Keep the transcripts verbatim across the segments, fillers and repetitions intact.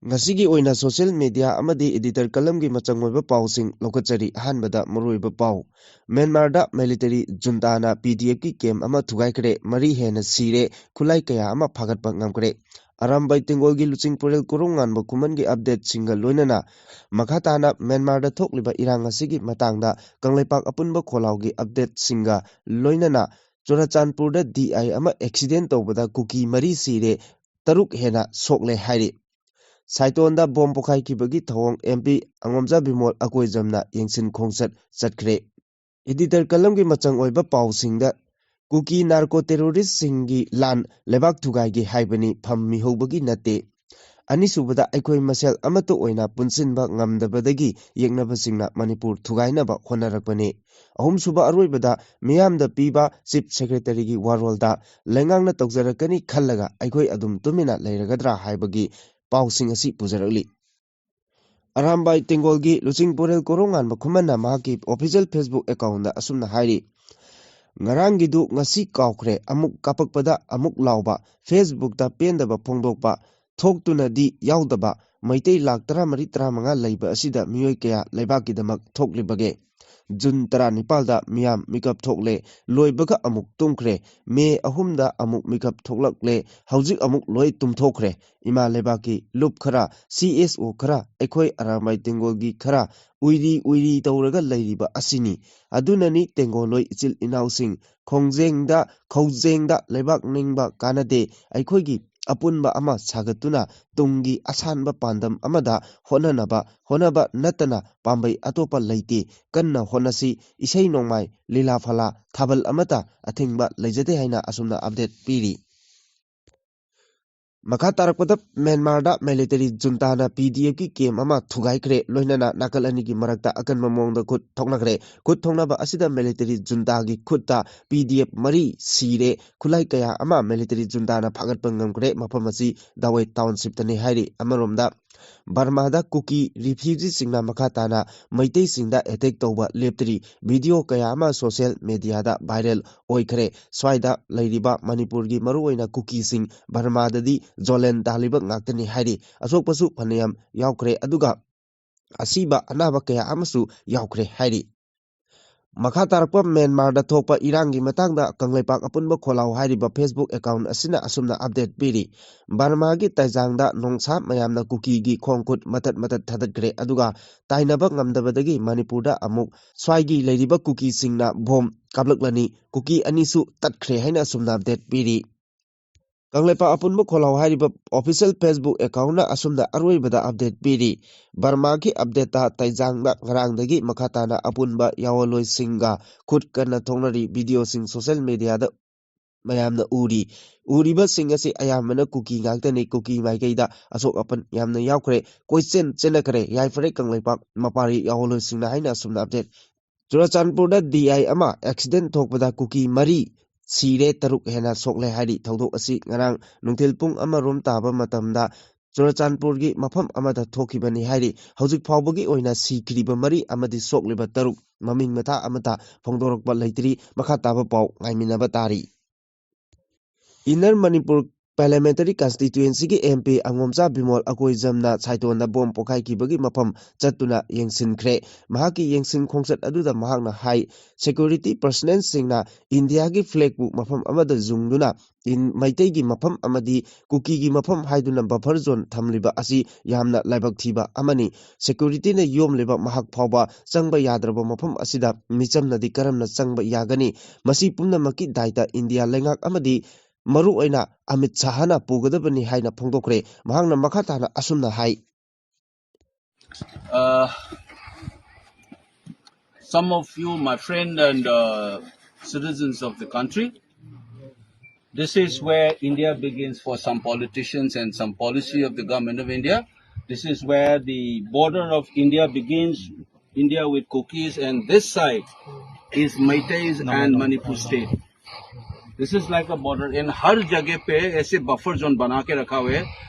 ꯉꯁꯤꯒꯤ ꯑꯣꯏꯅ social media ꯑꯃꯗꯤ editor columnꯒꯤ ꯃꯆꯪ ꯑꯣꯏꯕ ꯄꯥꯎꯁꯤꯡ ꯂꯧꯈꯠꯆꯔꯤ꯫ ꯑꯍꯥꯟꯕꯗ ꯃꯔꯨꯑꯣꯏꯕ ꯄꯥꯎ꯫ ꯃ꯭ꯌꯥꯟꯃꯥꯔꯗ military juntaꯅ PDFꯀꯤ camp ꯑꯃ ꯊꯨꯒꯥꯏꯈ꯭ꯔꯦ, ꯃꯔꯤ ꯍꯦꯟꯅ ꯁꯤꯔꯦ, ꯈꯨꯠꯂꯥꯏ ꯀꯌꯥ ꯑꯃ ꯐꯥꯒꯠꯄ ꯉꯝꯈ꯭ꯔꯦ꯫ ꯑꯔꯥꯝꯕꯥꯏ ꯇꯦꯡꯒꯣꯜꯒꯤ ꯂꯨꯆꯤꯡꯄꯨꯔꯦꯜ ꯀꯣꯔꯧꯉꯥꯟꯕ ꯈꯨꯃꯟꯒꯤ updateꯁꯤꯡꯒ ꯂꯣꯏꯅꯅ ꯃꯈꯥ ꯇꯥꯅ ꯃ꯭ꯌꯥꯟꯃꯥꯔꯗ ꯊꯣꯛꯂꯤꯕ ꯏꯔꯥꯡ ꯑꯁꯤꯒꯤ ꯃꯇꯥꯡꯗ ꯀꯪꯂꯩꯄꯥꯛ ꯑꯄꯨꯟꯕ ꯈꯣꯜꯂꯥꯎꯒꯤ updateꯁꯤꯡꯒ ꯂꯣꯏꯅꯅ ꯆꯨꯔꯆꯥꯟꯄꯨꯔꯗ DI ꯑꯃ accident ꯇꯧꯕꯗ ꯀꯨꯀꯤ ꯃꯔꯤ ꯁꯤꯔꯦ, ꯇꯔꯨꯛ ꯍꯦꯟꯅ ꯁꯣꯛꯂꯦ ꯍꯥꯏꯔꯤ꯫ ꯁꯥꯏꯇꯣꯟꯗ bomb ꯄꯣꯈꯥꯏꯈꯤꯕꯒꯤ ꯊꯧꯑꯣꯡ MP ꯑꯉꯣꯝꯆꯥ ꯕꯤꯃꯣꯜ ꯑꯀꯣꯏꯖꯝꯅ ꯌꯦꯡꯁꯤꯟ ꯈꯣꯡꯆꯠ ꯆꯠꯈ꯭ꯔꯦ꯫ Editor columnꯒꯤ ꯃꯆꯪ ꯑꯣꯏꯕ ꯄꯥꯎꯁꯤꯡꯗ ꯀꯨꯀꯤ narco terroristꯁꯤꯡꯒꯤ ꯂꯥꯟ ꯂꯩꯕꯥꯛ ꯊꯨꯒꯥꯏꯒꯦ ꯍꯥꯏꯕꯅꯤ, ꯐꯝ ꯃꯤꯍꯧꯕꯒꯤ ꯅꯠꯇꯦ꯫ ꯑꯅꯤꯁꯨꯕꯗ, ꯑꯩꯈꯣꯏ ꯃꯁꯦꯜ ꯑꯃꯠꯇ ꯑꯣꯏꯅ ꯄꯨꯟꯁꯤꯟꯕ ꯉꯝꯗꯕꯗꯒꯤ ꯌꯦꯛꯅꯕꯁꯤꯡꯅ ꯃꯅꯤꯄꯨꯔ ꯊꯨꯒꯥꯏꯅꯕ ꯍꯣꯠꯅꯔꯛꯄꯅꯤ꯫ ꯑꯍꯨꯝꯁꯨꯕ ꯑꯔꯣꯏꯕꯗ, ꯃꯤꯌꯥꯝꯗ ꯄꯤꯕ Chief Secretaryꯒꯤ ꯋꯥꯔꯣꯜꯗ ꯂꯩꯉꯥꯛꯅ ꯇꯧꯖꯔꯛꯀꯅꯤ ꯈꯜꯂꯒ ꯑꯩꯈꯣꯏ ꯑꯗꯨꯝ ꯇꯨꯃꯤꯟꯅ ꯂꯩꯔꯒꯗ꯭ꯔꯥ ꯍꯥꯏꯕꯒꯤ ꯄꯥꯎꯁꯤꯡ ꯑꯁꯤ ꯄꯨꯖꯔꯛꯂꯤ꯫ ꯑꯔꯥꯝꯕꯥꯏ ꯇꯦꯡꯒꯣꯜꯒꯤ ꯂꯨꯆꯤꯡꯄꯨꯔꯦꯜ ꯀꯣꯔꯧꯉꯥꯟꯕ ꯈꯨꯃꯟꯅ ꯃꯍꯥꯛꯀꯤ official Facebook accountꯗ ꯑꯁꯨꯝꯅ ꯍꯥꯏꯔꯤ, "ꯉꯔꯥꯡꯒꯤꯗꯨ ꯉꯁꯤ ꯀꯥꯎꯈ꯭ꯔꯦ, ꯑꯃꯨꯛ ꯀꯥꯄꯛꯄꯗ ꯑꯃꯨꯛ ꯂꯥꯎꯕ, Facebookꯇ ꯄꯦꯟꯗꯕ ꯐꯣꯡꯗꯣꯛꯄ, ꯊꯣꯛꯇꯨꯅꯗꯤ ꯌꯥꯎꯗꯕ ꯃꯩꯇꯩ ꯂꯥꯈ ꯇꯔꯥꯃꯔꯤ ꯇꯔꯥꯃꯉꯥ ꯂꯩꯕ ꯑꯁꯤꯗ ꯃꯤꯑꯣꯏ ꯀꯌꯥ ꯂꯩꯕꯥꯛꯀꯤꯗꯃꯛ ꯊꯣꯛꯂꯤꯕꯒꯦ? ꯖꯨꯟ ꯇꯔꯥꯅꯤꯄꯥꯜꯗ ꯃꯤꯌꯥꯝ ꯃꯤꯀꯞ ꯊꯣꯛꯂꯦ, ꯂꯣꯏꯕꯒ ꯑꯃꯨꯛ ꯇꯨꯝꯈ꯭ꯔꯦ, ꯃꯦ ꯑꯍꯨꯝꯗ ꯑꯃꯨꯛ ꯃꯤꯀꯞ ꯊꯣꯛꯂꯛꯂꯦ, ꯍꯧꯖꯤꯛ ꯑꯃꯨꯛ ꯂꯣꯏ ꯇꯨꯝꯊꯣꯛꯈ꯭ꯔꯦ꯫ ꯏꯃꯥ ꯂꯩꯕꯥꯛꯀꯤ ꯂꯨꯞ ꯈꯔ, CSO ꯈꯔ, ꯑꯩꯈꯣꯏ ꯑꯔꯥꯝꯕꯥꯏ ꯇꯦꯡꯒꯣꯜꯒꯤ ꯈꯔ ꯎꯏꯔꯤ ꯎꯏꯔꯤ ꯇꯧꯔꯒ ꯂꯩꯔꯤꯕ ꯑꯁꯤꯅꯤ꯫ ꯑꯗꯨꯅꯅꯤ ꯇꯦꯡꯒꯣꯜꯂꯣꯏ ꯏꯆꯤꯜ ꯏꯅꯥꯎꯁꯤꯡ ꯈꯣꯡꯖꯦꯡꯗ, ꯈꯧꯖꯦꯡꯗ ꯂꯩꯕꯥꯛ ꯅꯤꯡꯕ ꯀꯥꯟꯅꯗꯦ꯫ ꯑꯩꯈꯣꯏꯒꯤ ꯑꯄꯨꯟꯕ ꯑꯃ ꯁꯥꯒꯠꯇꯨꯅ ꯇꯨꯡꯒꯤ ꯑꯁꯥꯟꯕ ꯄꯥꯟꯗꯝ ꯑꯃꯗ ꯍꯣꯠꯅꯅꯕ ꯍꯣꯠꯅꯕ ꯅꯠꯇꯅ ꯄꯥꯝꯕꯩ ꯑꯇꯣꯞꯄ ꯂꯩꯇꯦ꯫ ꯀꯟꯅ ꯍꯣꯠꯅꯁꯤ꯫ ꯏꯁꯩ ꯅꯣꯡꯃꯥꯏ, ꯂꯤꯂꯥ ꯐꯂꯥ, ꯊꯥꯕꯜ ꯑꯃꯠꯇ ꯑꯊꯤꯡꯕ ꯂꯩꯖꯗꯦ" ꯍꯥꯏꯅ ꯑꯁꯨꯝꯅ update ꯄꯤꯔꯤ꯫ ꯃꯈꯥ ꯇꯥꯔꯛꯄꯗ, ꯃ꯭ꯌꯥꯟꯃꯥꯔꯗ military juntaꯅ PDFꯀꯤ camp ꯑꯃ ꯊꯨꯒꯥꯏꯈ꯭ꯔꯦ, ꯂꯣꯏꯅꯅ ꯅꯥꯀꯜ ꯑꯅꯤꯒꯤ ꯃꯔꯛꯇ ꯑꯀꯟꯕ ꯃꯑꯣꯡꯗ ꯈꯨꯠ ꯊꯣꯛꯅꯈ꯭ꯔꯦ꯫ ꯈꯨꯠ ꯊꯣꯛꯅꯕ ꯑꯁꯤꯗ military juntaꯒꯤ ꯈꯨꯠꯇ PDF ꯃꯔꯤ ꯁꯤꯔꯦ, ꯈꯨꯠꯂꯥꯏ ꯀꯌꯥ ꯑꯃ military juntaꯅ ꯐꯥꯒꯠꯄ ꯉꯝꯈ꯭ꯔꯦ꯫ ꯃꯐꯝ ꯑꯁꯤ ꯗꯥꯋꯦ townshipꯇꯅꯤ ꯍꯥꯏꯔꯤ꯫ ꯑꯃꯔꯣꯝꯗ, ꯕꯔꯃꯥꯗ ꯀꯨꯀꯤ ꯔꯤꯐ꯭ꯌꯨꯖꯤꯁꯤꯡꯅ ꯃꯈꯥ ꯇꯥꯅ ꯃꯩꯇꯩꯁꯤꯡꯗ ꯑꯦꯇꯦꯛ ꯇꯧꯕ ꯂꯦꯞꯇ꯭ꯔꯤ꯫ ꯚꯤꯗꯤꯑꯣ ꯀꯌꯥ ꯑꯃ ꯁꯣꯁꯤꯌꯦꯜ ꯃꯦꯗꯤꯌꯥꯗ ꯚꯥꯏꯔꯦꯜ ꯑꯣꯏꯈ꯭ꯔꯦ꯫ ꯁ꯭ꯋꯥꯏꯗ ꯂꯩꯔꯤꯕ ꯃꯅꯤꯄꯨꯔꯒꯤ ꯃꯔꯨꯑꯣꯏꯅ ꯀꯨꯀꯤꯁꯤꯡ ꯕꯔꯃꯥꯗꯗꯤ ꯖꯣꯂꯦꯟ ꯇꯥꯜꯂꯤꯕ ꯉꯥꯛꯇꯅꯤ ꯍꯥꯏꯔꯤ꯫ ꯑꯁꯣꯛꯄꯁꯨ ꯐꯅꯌꯥꯝ ꯌꯥꯎꯈ꯭ꯔꯦ, ꯑꯗꯨꯒ ꯑꯁꯤꯕ ꯑꯅꯥꯕ ꯀꯌꯥ ꯑꯃꯁꯨ ꯌꯥꯎꯈ꯭ꯔꯦ ꯍꯥꯏꯔꯤ꯫ ꯃꯈꯥ ꯇꯥꯔꯛꯄ ꯃ꯭ꯌꯥꯟꯃꯥꯔꯗ ꯊꯣꯛꯄ ꯏꯔꯥꯡꯒꯤ ꯃꯇꯥꯡꯗ ꯀꯪꯂꯩꯄꯥꯛ ꯑꯄꯨꯟꯕ ꯈꯣꯜꯂꯥꯎ ꯍꯥꯏꯔꯤꯕ Facebook ꯑꯦꯀꯥꯎꯟ ꯑꯁꯤꯅ ꯑꯁꯨꯝꯅ ꯑꯞꯗꯦꯠ ꯄꯤꯔꯤ꯫ ꯕꯔꯃꯥꯒꯤ ꯇꯥꯏꯖꯥꯡꯗ ꯅꯣꯡꯁꯥ ꯃꯌꯥꯝꯅ ꯀꯨꯀꯤꯒꯤ ꯈꯣꯡ ꯈꯨꯠ ꯃꯇꯠ ꯃꯇꯠ ꯊꯥꯗꯠꯈ꯭ꯔꯦ, ꯑꯗꯨꯒ ꯇꯥꯏꯅꯕ ꯉꯝꯗꯕꯗꯒꯤ ꯃꯅꯤꯄꯨꯔꯗ ꯑꯃꯨꯛ ꯁ꯭ꯋꯥꯏꯒꯤ ꯂꯩꯔꯤꯕ ꯀꯨꯀꯤꯁꯤꯡꯅ ꯕꯣꯝ ꯀꯥꯞꯂꯛꯂꯅꯤ꯫ ꯀꯨꯀꯤ ꯑꯅꯤꯁꯨ ꯇꯠꯈ꯭ꯔꯦ ꯍꯥꯏꯅ ꯑꯁꯨꯝꯅ ꯑꯞꯗꯦꯠ ꯄꯤꯔꯤ꯫ ꯀꯪꯂꯩꯄꯥꯛ ꯑꯄꯨꯟꯕ ꯈꯣꯜꯂꯥꯎ ꯍꯥꯏꯔꯤꯕ ꯑꯣꯐꯤꯁꯤꯌꯦꯜ Facebook ꯑꯦꯀꯥꯎꯟꯅ ꯑꯁꯨꯝꯅ ꯑꯔꯣꯏꯕꯗ ꯑꯞꯗꯦꯠ ꯄꯤꯔꯤ꯫ ꯕꯔꯃꯥꯒꯤ ꯑꯞꯗꯦꯠꯇ ꯇꯥꯏꯖꯥꯡꯗ ꯉꯔꯥꯡꯗꯒꯤ ꯃꯈꯥ ꯇꯥꯅ ꯑꯄꯨꯟꯕ ꯌꯥꯑꯣꯟꯂꯣꯏꯁꯤꯡꯒ ꯈꯨꯠ ꯀꯟꯅ ꯊꯣꯛꯅꯔꯤ꯫ ꯚꯤꯗꯤꯑꯣꯁꯤꯡ ꯁꯣꯁꯤꯌꯦꯜ ꯃꯦꯗꯤꯌꯥꯗ ꯃꯌꯥꯝꯅ ꯎꯔꯤ꯫ ꯎꯔꯤꯕꯁꯤꯡ ꯑꯁꯤ ꯑꯌꯥꯝꯕꯅ ꯀꯨꯀꯤ ꯉꯥꯛꯇꯅꯤ꯫ ꯀꯨꯀꯤ ꯃꯥꯏꯀꯩꯗ ꯑꯁꯣꯛ ꯑꯄꯟ ꯌꯥꯝꯅ ꯌꯥꯎꯈ꯭ꯔꯦ꯫ ꯀꯣꯏꯆꯦꯟ ꯆꯦꯟꯅꯈ꯭ꯔꯦ꯫ ꯌꯥꯏꯐꯔꯦ ꯀꯪꯂꯩꯄꯥꯛ ꯃꯄꯥꯔꯤ ꯌꯥꯑꯣꯟꯂꯣꯏꯁꯤꯡꯅ ꯍꯥꯏꯅ ꯑꯁꯨꯝꯅ ꯑꯞꯗꯦꯠ꯫ ꯆꯨꯔꯆꯥꯟꯄꯨꯔꯗ DI ꯑꯃ ꯑꯦꯛꯁꯤꯗꯦꯟ ꯊꯣꯛꯄꯗ ꯀꯨꯀꯤ ꯃꯔꯤ ꯁꯤꯔꯦ, ꯇꯔꯨꯛ ꯍꯦꯟꯅ ꯁꯣꯛꯂꯦ ꯍꯥꯏꯔꯤ꯫ ꯊꯧꯗꯣꯛ ꯑꯁꯤ ꯉꯔꯥꯡ ꯅꯨꯡꯊꯤꯜ ꯄꯨꯡ ꯑꯃ ꯔꯣꯝ ꯇꯥꯕ ꯃꯇꯝꯗ ꯆꯨꯔꯆꯥꯟꯄꯨꯔꯒꯤ ꯃꯐꯝ ꯑꯃꯗ ꯊꯣꯛꯈꯤꯕꯅꯤ ꯍꯥꯏꯔꯤ꯫ ꯍꯧꯖꯤꯛ ꯐꯥꯎꯕꯒꯤ ꯑꯣꯏꯅ ꯁꯤꯈ꯭ꯔꯤꯕ ꯃꯔꯤ ꯑꯃꯗꯤ ꯁꯣꯛꯂꯤꯕ ꯇꯔꯨꯛ ꯃꯃꯤꯡ ꯃꯊꯥ ꯑꯃꯠꯇ ꯐꯣꯡꯗꯣꯔꯛꯄ ꯂꯩꯇ꯭ꯔꯤ꯫ ꯃꯈꯥ ꯇꯥꯕ ꯄꯥꯎ ꯉꯥꯏꯃꯤꯟꯅꯕ ꯇꯥꯔꯤ꯫ ꯏꯟꯅꯔ ꯃꯅꯤꯄꯨꯔ ꯄꯥꯔꯂꯤꯌꯥꯃꯦꯟꯇꯔꯤ ꯀꯟꯁꯇꯤꯇ꯭ꯌꯨꯑꯦꯟꯁꯤꯒꯤ MP ꯑꯉꯣꯝꯆꯥ ꯕꯤꯃꯣꯜ ꯑꯀꯣꯏꯖꯝꯅ ꯁꯥꯏꯇꯣꯟꯗ ꯕꯣꯝ ꯄꯣꯈꯥꯏꯈꯤꯕꯒꯤ ꯃꯐꯝ ꯆꯠꯇꯨꯅ ꯌꯦꯡꯁꯤꯟꯈ꯭ꯔꯦ꯫ ꯃꯍꯥꯛꯀꯤ ꯌꯦꯡꯁꯤꯟ ꯈꯣꯡꯆꯠ ꯑꯗꯨꯗ ꯃꯍꯥꯛꯅ ꯍꯥꯏ, ꯁꯦꯀ꯭ꯌꯨꯔꯤꯇꯤ ꯄꯔꯁꯅꯦꯜꯁꯤꯡꯅ ꯏꯟꯗꯤꯌꯥꯒꯤ ꯐ꯭ꯂꯦꯒꯄꯨ ꯃꯐꯝ ꯑꯃꯗ ꯌꯨꯡꯗꯨꯅ ꯏꯟ-, ꯃꯩꯇꯩꯒꯤ ꯃꯐꯝ ꯑꯃꯗꯤ ꯀꯨꯀꯤꯒꯤ ꯃꯐꯝ ꯍꯥꯏꯗꯨꯅ ꯕꯐꯔ ꯖꯣꯟ ꯊꯝꯂꯤꯕ ꯑꯁꯤ ꯌꯥꯝꯅ ꯂꯥꯏꯕꯛ ꯊꯤꯕ ꯑꯃꯅꯤ꯫ ꯁꯦꯀ꯭ꯌꯨꯔꯤꯇꯤꯅ ꯌꯣꯝꯂꯤꯕ ꯃꯍꯥꯛ ꯐꯥꯎꯕ ꯆꯪꯕ ꯌꯥꯗ꯭ꯔꯕ ꯃꯐꯝ ꯑꯁꯤꯗ ꯃꯤꯆꯝꯅꯗꯤ ꯀꯔꯝꯅ ꯆꯪꯕ ꯌꯥꯒꯅꯤ? ꯃꯁꯤ ꯄꯨꯝꯅꯃꯛꯀꯤ ꯗꯥꯏꯇ ꯏꯟꯗꯤꯌꯥ ꯂꯩꯉꯥꯛ ꯑꯃꯗꯤ ꯃꯔꯨꯑꯣꯏꯅ ꯑꯃꯤꯠ ꯁꯥꯍꯅ ꯄꯨꯒꯗꯕꯅꯤ ꯍꯥꯏꯅ ꯐꯣꯡꯗꯣꯛꯈ꯭ꯔꯦ꯫ ꯃꯍꯥꯛꯅ ꯃꯈꯥ ꯇꯥꯅ ꯑꯁꯨꯝꯅ ꯍꯥꯏ꯫ Uh, some of you, my friend and uh, citizens of the country, this is where India begins for some politicians and some policy of the government of India. This is where the border of India begins, India with Kukis, and this side is Meiteis and Manipur state. This is like a border. In हर जगह पे ऐसे buffer zone बना के रखा हुआ है।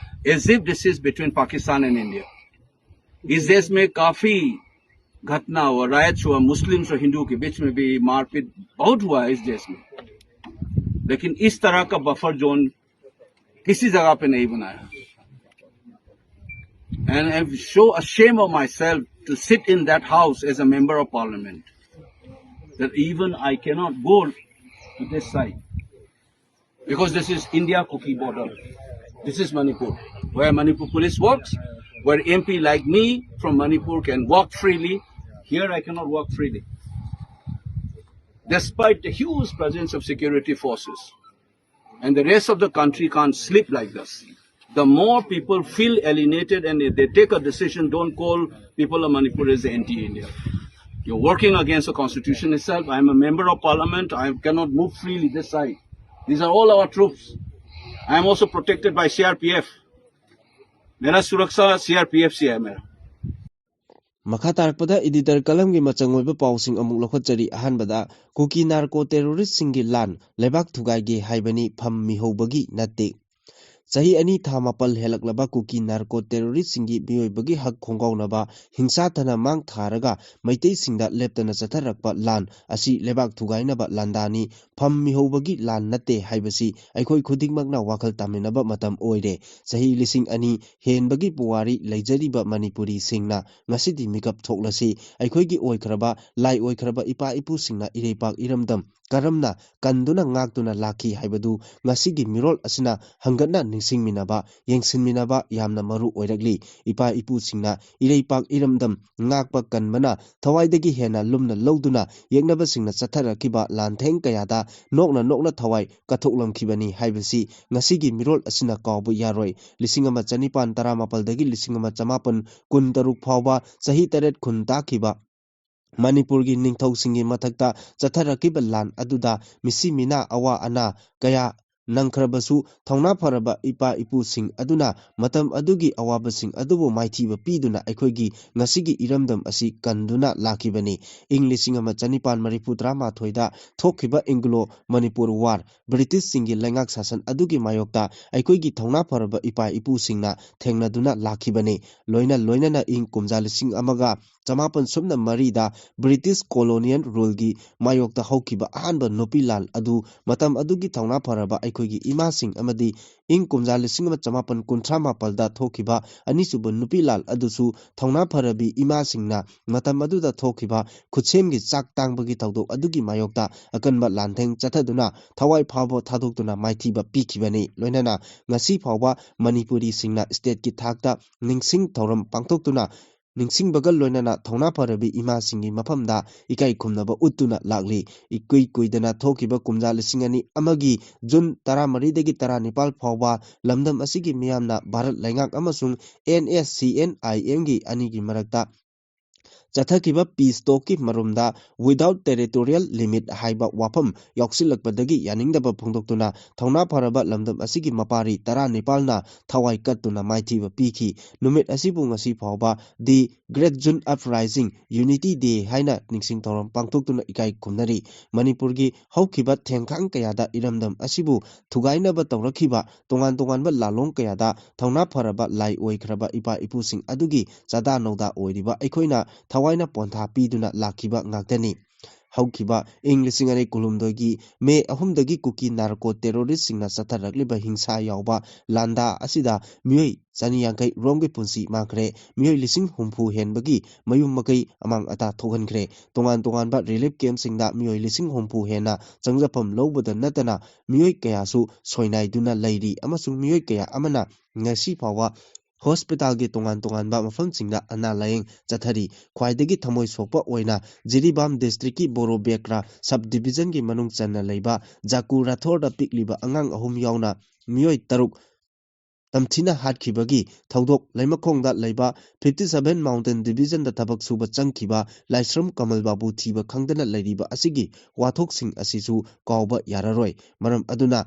As if this is between Pakistan and India. इस देश में काफी घटना हुआ, राइट्स हुआ, मुस्लिम्स और हिंदू के बीच में भी मारपीट बहुत हुआ है इस देश में, लेकिन इस तरह का बफर जोन किसी जगह पे नहीं बनाया. And I'm so ashamed of myself to sit in that house as a member of parliament, that even I cannot go to this side because this is India Kuki border. This is Manipur, where Manipur police works, where M P like me from Manipur can walk freely. Here I cannot walk freely, despite the huge presence of security forces. And the rest of the country can't sleep like this. The more people feel alienated and if they take a decision, don't call people of Manipur as anti-India. You're working against the constitution itself. I'm a member of parliament. I cannot move freely this side. These are all our troops. I am also protected by C R P F. मेरा सुरक्षा C R P F से है मेरा. ꯃꯈꯥ ꯇꯥꯔꯛꯄꯗ editor ꯀꯂꯝꯒꯤ ꯃꯆꯪ ꯑꯣꯏꯕ ꯄꯥꯎꯁꯤꯡ ꯑꯃꯨꯛ ꯂꯧꯈꯠꯆꯔꯤ꯫ ꯑꯍꯥꯟꯕꯗ, ꯀꯨꯀꯤ ꯅꯥꯔꯀꯣ ꯇꯦꯔꯣꯔꯤꯁꯁꯤꯡꯒꯤ ꯂꯥꯟ ꯂꯩꯕꯥꯛ ꯊꯨꯒꯥꯏꯒꯦ ꯍꯥꯏꯕꯅꯤ, ꯐꯝ ꯃꯤꯍꯧꯕꯒꯤ ꯅꯠꯇꯦ꯫ ꯆꯍꯤ ꯑꯅꯤ ꯊꯥ ꯃꯥꯄꯜ ꯍꯦꯜꯂꯛꯂꯕ ꯀꯨꯀꯤ ꯅꯥꯔꯀꯣ ꯇꯦꯔꯣꯔꯤꯁꯁꯤꯡꯒꯤ ꯃꯤꯑꯣꯏꯕꯒꯤ ꯍꯛ ꯈꯣꯡꯒꯥꯎꯅꯕ ꯍꯤꯡꯁꯥ ꯊꯅ ꯃꯥꯡ ꯊꯥꯔꯒ ꯃꯩꯇꯩꯁꯤꯡꯗ ꯂꯦꯞꯇꯅ ꯆꯠꯊꯔꯛꯄ ꯂꯥꯟ ꯑꯁꯤ ꯂꯩꯕꯥꯛ ꯊꯨꯒꯥꯏꯅꯕ ꯂꯥꯟꯗꯥꯅꯤ, ꯐꯝ ꯃꯤꯍꯧꯕꯒꯤ ꯂꯥꯟ ꯅꯠꯇꯦ ꯍꯥꯏꯕꯁꯤ ꯑꯩꯈꯣꯏ ꯈꯨꯗꯤꯡꯃꯛꯅ ꯋꯥꯈꯜ ꯇꯥꯃꯤꯟꯅꯕ ꯃꯇꯝ ꯑꯣꯏꯔꯦ꯫ ꯆꯍꯤ ꯂꯤꯁꯤꯡ ꯑꯅꯤ ꯍꯦꯟꯕꯒꯤ ꯄꯨꯋꯥꯔꯤ ꯂꯩꯖꯔꯤꯕ ꯃꯅꯤꯄꯨꯔꯤꯁꯤꯡꯅ ꯉꯁꯤꯗꯤ ꯃꯤꯀꯞ ꯊꯣꯛꯂꯁꯤ꯫ ꯑꯩꯈꯣꯏꯒꯤ ꯑꯣꯏꯈ꯭ꯔꯕ, ꯂꯥꯏ ꯑꯣꯏꯈ꯭ꯔꯕ ꯏꯄꯥ ꯏꯄꯨꯁꯤꯡꯅ ꯏꯔꯩꯄꯥꯛ ꯏꯔꯝꯗꯝ ꯀꯔꯝꯅ ꯀꯟꯗꯨꯅ ꯉꯥꯛꯇꯨꯅ ꯂꯥꯛꯈꯤ ꯍꯥꯏꯕꯗꯨ ꯉꯁꯤꯒꯤ ꯃꯤꯔꯣꯜ ꯑꯁꯤꯅ ꯍꯪꯒꯠꯅ ꯅꯤꯡꯁꯤꯡꯃꯤꯟꯅꯕ, ꯌꯦꯡꯁꯤꯟꯃꯤꯟꯅꯕ ꯌꯥꯝꯅ ꯃꯔꯨ ꯑꯣꯏꯔꯛꯂꯤ꯫ ꯏꯄꯥ ꯏꯄꯨꯁꯤꯡꯅ ꯏꯔꯩꯄꯥꯛ ꯏꯔꯝꯗꯝ ꯉꯥꯛꯄ ꯀꯟꯕꯅ ꯊꯋꯥꯏꯗꯒꯤ ꯍꯦꯟꯅ ꯂꯨꯝꯅ ꯂꯧꯗꯨꯅ ꯌꯦꯛꯅꯕꯁꯤꯡꯅ ꯆꯠꯊꯔꯛꯈꯤꯕ ꯂꯥꯟꯊꯦꯡ ꯀꯌꯥꯗ ꯅꯣꯛꯅ ꯅꯣꯛꯅ ꯊꯋꯥꯏ ꯀꯠꯊꯣꯛꯂꯝꯈꯤꯕꯅꯤ ꯍꯥꯏꯕꯁꯤ ꯉꯁꯤꯒꯤ ꯃꯤꯔꯣꯜ ꯑꯁꯤꯅ ꯀꯥꯎꯕ ꯌꯥꯔꯣꯏ꯫ ꯂꯤꯁꯤꯡ ꯑꯃ ꯆꯅꯤꯄꯥꯟ ꯇꯔꯥꯃꯥꯄꯜꯗꯒꯤ ꯂꯤꯁꯤꯡ ꯑꯃ ꯆꯃꯥꯄꯟ ꯀꯨꯟꯇꯔꯨꯛ ꯐꯥꯎꯕ ꯆꯍꯤ ꯇꯔꯦꯠ ꯈꯨꯟ ꯇꯥꯈꯤꯕ ꯃꯅꯤꯄꯨꯔꯒꯤ ꯅꯤꯡꯊꯧꯁꯤꯡꯒꯤ ꯃꯊꯛꯇ ꯆꯠꯊꯔꯛꯈꯤꯕ ꯂꯥꯟ ꯑꯗꯨꯗ ꯃꯤꯁꯤ ꯃꯤꯅꯥ ꯑꯋꯥ ꯑꯅꯥ ꯀꯌꯥ ꯅꯪꯈ꯭ꯔꯕꯁꯨ, ꯊꯧꯅꯥ ꯐꯔꯕ ꯏꯄꯥ ꯏꯄꯨꯁꯤꯡ ꯑꯗꯨꯅ ꯃꯇꯝ ꯑꯗꯨꯒꯤ ꯑꯋꯥꯕꯁꯤꯡ ꯑꯗꯨꯕꯨ ꯃꯥꯏꯊꯤꯕ ꯄꯤꯗꯨꯅ ꯑꯩꯈꯣꯏꯒꯤ ꯉꯁꯤꯒꯤ ꯏꯔꯝꯗꯝ ꯑꯁꯤ ꯀꯟꯗꯨꯅ ꯂꯥꯛꯈꯤꯕꯅꯤ꯫ ꯏꯪ ꯂꯤꯁꯤꯡ ꯑꯃ ꯆꯅꯤꯄꯥꯟ ꯃꯔꯤꯐꯨ ꯇꯔꯥꯃꯥꯊꯣꯏꯗ ꯊꯣꯛꯈꯤꯕ ꯑꯦꯡꯒ꯭ꯂꯣ ꯃꯅꯤꯄꯨꯔ ꯋꯥꯔ, ꯕ꯭ꯔꯤꯇꯤꯁꯁꯤꯡꯒꯤ ꯂꯩꯉꯥꯛ ꯁꯥꯁꯟ ꯑꯗꯨꯒꯤ ꯃꯥꯌꯣꯛꯇ ꯑꯩꯈꯣꯏꯒꯤ ꯊꯧꯅꯥ ꯐꯔꯕ ꯏꯄꯥ ꯏꯄꯨꯁꯤꯡꯅ ꯊꯦꯡꯅꯗꯨꯅ ꯂꯥꯛꯈꯤꯕꯅꯤ꯫ ꯂꯣꯏꯅ ꯂꯣꯏꯅꯅ ꯏꯪ ꯀꯨꯝꯖꯥ ꯂꯤꯁꯤꯡ ꯑꯃꯒ ꯆꯃꯥꯄꯟ ꯁꯨꯞꯅ ꯃꯔꯤꯗ ꯕ꯭ꯔꯤꯇꯤꯁ ꯀꯣꯂꯣꯅꯤꯌꯦꯜ ꯔꯨꯜꯒꯤ ꯃꯥꯌꯣꯛꯇ ꯍꯧꯈꯤꯕ ꯑꯍꯥꯟꯕ ꯅꯨꯄꯤ ꯂꯥꯟ ꯑꯗꯨ ꯃꯇꯝ ꯑꯗꯨꯒꯤ ꯊꯧꯅꯥ ꯐꯔꯕ ꯑꯩꯈꯣꯏꯒꯤ ꯏꯃꯥꯁꯤꯡ ꯑꯃꯗꯤ ꯏꯪ ꯀꯨꯝꯖꯥ ꯂꯤꯁꯤꯡ ꯑꯃ ꯆꯃꯥꯄꯟ ꯀꯨꯟꯊ꯭ꯔꯥ ꯃꯥꯄꯜꯗ ꯊꯣꯛꯈꯤꯕ ꯑꯅꯤꯁꯨꯕ ꯅꯨꯄꯤ ꯂꯥꯟ ꯑꯗꯨꯁꯨ ꯊꯧꯅꯥ ꯐꯔꯕꯤ ꯏꯃꯥꯁꯤꯡꯅ ꯃꯇꯝ ꯑꯗꯨꯗ ꯊꯣꯛꯈꯤꯕ ꯈꯨꯠꯁꯦꯝꯒꯤ ꯆꯥꯛ ꯇꯥꯡꯕꯒꯤ ꯊꯧꯗꯣꯛ ꯑꯗꯨꯒꯤ ꯃꯥꯌꯣꯛꯇ ꯑꯀꯟꯕ ꯂꯥꯟꯊꯦꯡ ꯆꯠꯊꯗꯨꯅ ꯊꯋꯥꯏ ꯐꯥꯎꯕ ꯊꯥꯗꯣꯛꯇꯨꯅ ꯃꯥꯏꯊꯤꯕ ꯄꯤꯈꯤꯕꯅꯤ꯫ ꯂꯣꯏꯅꯅ ꯉꯁꯤ ꯐꯥꯎꯕ ꯃꯅꯤꯄꯨꯔꯤꯁꯤꯡꯅ ꯁ꯭ꯇꯦꯠꯀꯤ ꯊꯥꯛꯇ ꯅꯤꯡꯁꯤꯡ ꯊꯧꯔꯝ ꯄꯥꯡꯊꯣꯛꯇꯨꯅ ꯅꯤꯡꯁꯤꯡꯕꯒ ꯂꯣꯏꯅꯅ ꯊꯧꯅꯥ ꯐꯔꯕꯤ ꯏꯃꯥꯁꯤꯡꯒꯤ ꯃꯐꯝꯗ ꯏꯀꯥꯏ ꯈꯨꯝꯅꯕ ꯎꯠꯇꯨꯅ ꯂꯥꯛꯂꯤ꯫ ꯏꯀꯨꯏ ꯀꯨꯏꯗꯅ ꯊꯣꯛꯈꯤꯕ ꯀꯨꯝꯖꯥ ꯂꯤꯁꯤꯡ ꯑꯅꯤ ꯑꯃꯒꯤ ꯖꯨꯟ ꯇꯔꯥꯃꯔꯤꯗꯒꯤ ꯇꯔꯥꯅꯤꯄꯥꯜ ꯐꯥꯎꯕ ꯂꯝꯗꯝ ꯑꯁꯤꯒꯤ ꯃꯤꯌꯥꯝꯅ ꯚꯥꯔꯠ ꯂꯩꯉꯥꯛ ꯑꯃꯁꯨꯡ ꯑꯦꯟ ꯑꯦꯁ ꯁꯤ ꯑꯦꯟ ꯑꯥꯏ ꯑꯦꯝꯒꯤ ꯑꯅꯤꯒꯤ ꯃꯔꯛꯇ ꯆꯠꯊꯈꯤꯕ ꯄꯤꯁ ꯇꯣꯛꯀꯤ ꯃꯔꯨꯝꯗ Without Territorial Limit ꯍꯥꯏꯕ ꯋꯥꯐꯝ ꯌꯥꯎꯁꯤꯜꯂꯛꯄꯗꯒꯤ ꯌꯥꯅꯤꯡꯗꯕ ꯐꯣꯡꯗꯣꯛꯇꯨꯅ ꯊꯧꯅꯥ ꯐꯔꯕ ꯂꯝꯗꯝ ꯑꯁꯤꯒꯤ ꯃꯄꯥꯔꯤ ꯇꯔꯥꯅꯤꯄꯥꯜꯅ ꯊꯋꯥꯏ ꯀꯠꯇꯨꯅ ꯃꯥꯏꯊꯤꯕ ꯄꯤꯈꯤ꯫ ꯅꯨꯃꯤꯠ ꯑꯁꯤꯕꯨ ꯉꯁꯤ ꯐꯥꯎꯕ The Great June Uprising, Unity Day ꯍꯥꯏꯅ ꯅꯤꯡꯁꯤꯡ ꯊꯧꯔꯝ ꯄꯥꯡꯊꯣꯛꯇꯨꯅ ꯏꯀꯥꯏ ꯈꯨꯝꯅꯔꯤ꯫ ꯃꯅꯤꯄꯨꯔꯒꯤ ꯍꯧꯈꯤꯕ ꯊꯦꯡꯈꯥꯡ ꯀꯌꯥꯗ ꯏꯔꯝꯗꯝ ꯑꯁꯤꯕꯨ ꯊꯨꯒꯥꯏꯅꯕ ꯇꯧꯔꯛꯈꯤꯕ ꯇꯣꯉꯥꯟ ꯇꯣꯉꯥꯟꯕ ꯂꯥꯂꯣꯡ ꯀꯌꯥꯗ ꯊꯧꯅꯥ ꯐꯔꯕ ꯂꯥꯏ ꯑꯣꯏꯈ꯭ꯔꯕ ꯏꯄꯥ ꯏꯄꯨꯁꯤꯡ ꯑꯗꯨꯒꯤ ꯆꯥꯗꯥ ꯅꯧꯗꯥ ꯑꯣꯏꯔꯤꯕ ꯑꯩꯈꯣꯏꯅ ꯊꯋꯥꯏꯅ ꯄꯣꯟꯊꯥ ꯄꯤꯗꯨꯅ ꯂꯥꯛꯈꯤꯕ ꯉꯥꯛꯇꯅꯤ꯫ ꯍꯧꯈꯤꯕ ꯏꯪ ꯂꯤꯁꯤꯡ ꯑꯅꯤ ꯀꯨꯟꯍꯨꯝꯗꯣꯏꯒꯤ ꯃꯦ ꯑꯍꯨꯝꯗꯒꯤ ꯀꯨꯀꯤ ꯅꯥꯔꯀꯣ ꯇꯦꯔꯣꯔꯤꯁꯁꯤꯡꯅ ꯆꯠꯊꯔꯛꯂꯤꯕ ꯍꯤꯡꯁꯥ ꯌꯥꯎꯕ ꯂꯥꯟꯗꯥ ꯑꯁꯤꯗ ꯃꯤꯑꯣꯏ ꯆꯅꯤ ꯌꯥꯡꯈꯩ ꯔꯣꯝꯒꯤ ꯄꯨꯟꯁꯤ ꯃꯥꯡꯈ꯭ꯔꯦ꯫ ꯃꯤꯑꯣꯏ ꯂꯤꯁꯤꯡ ꯍꯨꯝꯐꯨ ꯍꯦꯟꯕꯒꯤ ꯃꯌꯨꯝ ꯃꯀꯩ ꯑꯃꯥꯡ ꯑꯇꯥ ꯊꯣꯛꯍꯟꯈ꯭ꯔꯦ꯫ ꯇꯣꯉꯥꯟ ꯇꯣꯉꯥꯟꯕ ꯔꯤꯂꯤꯐ ꯀꯦꯝꯞꯁꯤꯡꯗ ꯃꯤꯑꯣꯏ ꯂꯤꯁꯤꯡ ꯍꯨꯝꯐꯨ ꯍꯦꯟꯅ ꯆꯪꯖꯐꯝ ꯂꯧꯕꯗ ꯅꯠꯇꯅ ꯃꯤꯑꯣꯏ ꯀꯌꯥꯁꯨ ꯁꯣꯏꯅꯥꯏꯗꯨꯅ ꯂꯩꯔꯤ ꯑꯃꯁꯨꯡ ꯃꯤꯑꯣꯏ ꯀꯌꯥ ꯑꯃꯅ ꯉꯁꯤ ꯐꯥꯎꯕ ꯍꯣꯁꯄꯤꯇꯥꯜꯒꯤ ꯇꯣꯉꯥꯟ ꯇꯣꯉꯥꯟꯕ ꯃꯐꯝꯁꯤꯡꯗ ꯑꯅꯥ ꯂꯥꯌꯦꯡ ꯆꯠꯊꯔꯤ꯫ ꯈ꯭ꯋꯥꯏꯗꯒꯤ ꯊꯃꯣꯏ ꯁꯣꯛꯄ ꯑꯣꯏꯅ ꯖꯤꯔꯤꯕꯥꯝ ꯗꯤꯁꯇ꯭ꯔꯤꯛꯀꯤ ꯕꯣꯔꯣ ꯕꯦꯀ꯭ꯔꯥ ꯁꯕ ꯗꯤꯕꯤꯖꯟꯒꯤ ꯃꯅꯨꯡ ꯆꯟꯅ ꯂꯩꯕ ꯖꯥꯀꯨ ꯔꯥꯊꯣꯔꯗ ꯄꯤꯛꯂꯤꯕ ꯑꯉꯥꯡ ꯑꯍꯨꯝ ꯌꯥꯎꯅ ꯃꯤꯑꯣꯏ ꯇꯔꯨꯛ ꯇꯝꯊꯤꯅ ꯍꯥꯠꯈꯤꯕꯒꯤ ꯊꯧꯗꯣꯛ ꯂꯩꯃꯈꯣꯡꯗ ꯂꯩꯕ ꯐꯤꯐꯇꯤ ꯁꯚꯦꯟ ꯃꯥꯎꯟꯇꯦꯟ ꯗꯤꯕꯤꯖꯟꯗ ꯊꯕꯛ ꯁꯨꯕ ꯆꯪꯈꯤꯕ ꯂꯥꯏꯁ꯭ꯔꯝ ꯀꯃꯜ ꯕꯥꯕꯨ ꯊꯤꯕ ꯈꯪꯗꯅ ꯂꯩꯔꯤꯕ ꯑꯁꯤꯒꯤ ꯋꯥꯊꯣꯛꯁꯤꯡ ꯑꯁꯤꯁꯨ ꯀꯥꯎꯕ ꯌꯥꯔꯔꯣꯏ꯫ ꯃꯔꯝ ꯑꯗꯨꯅ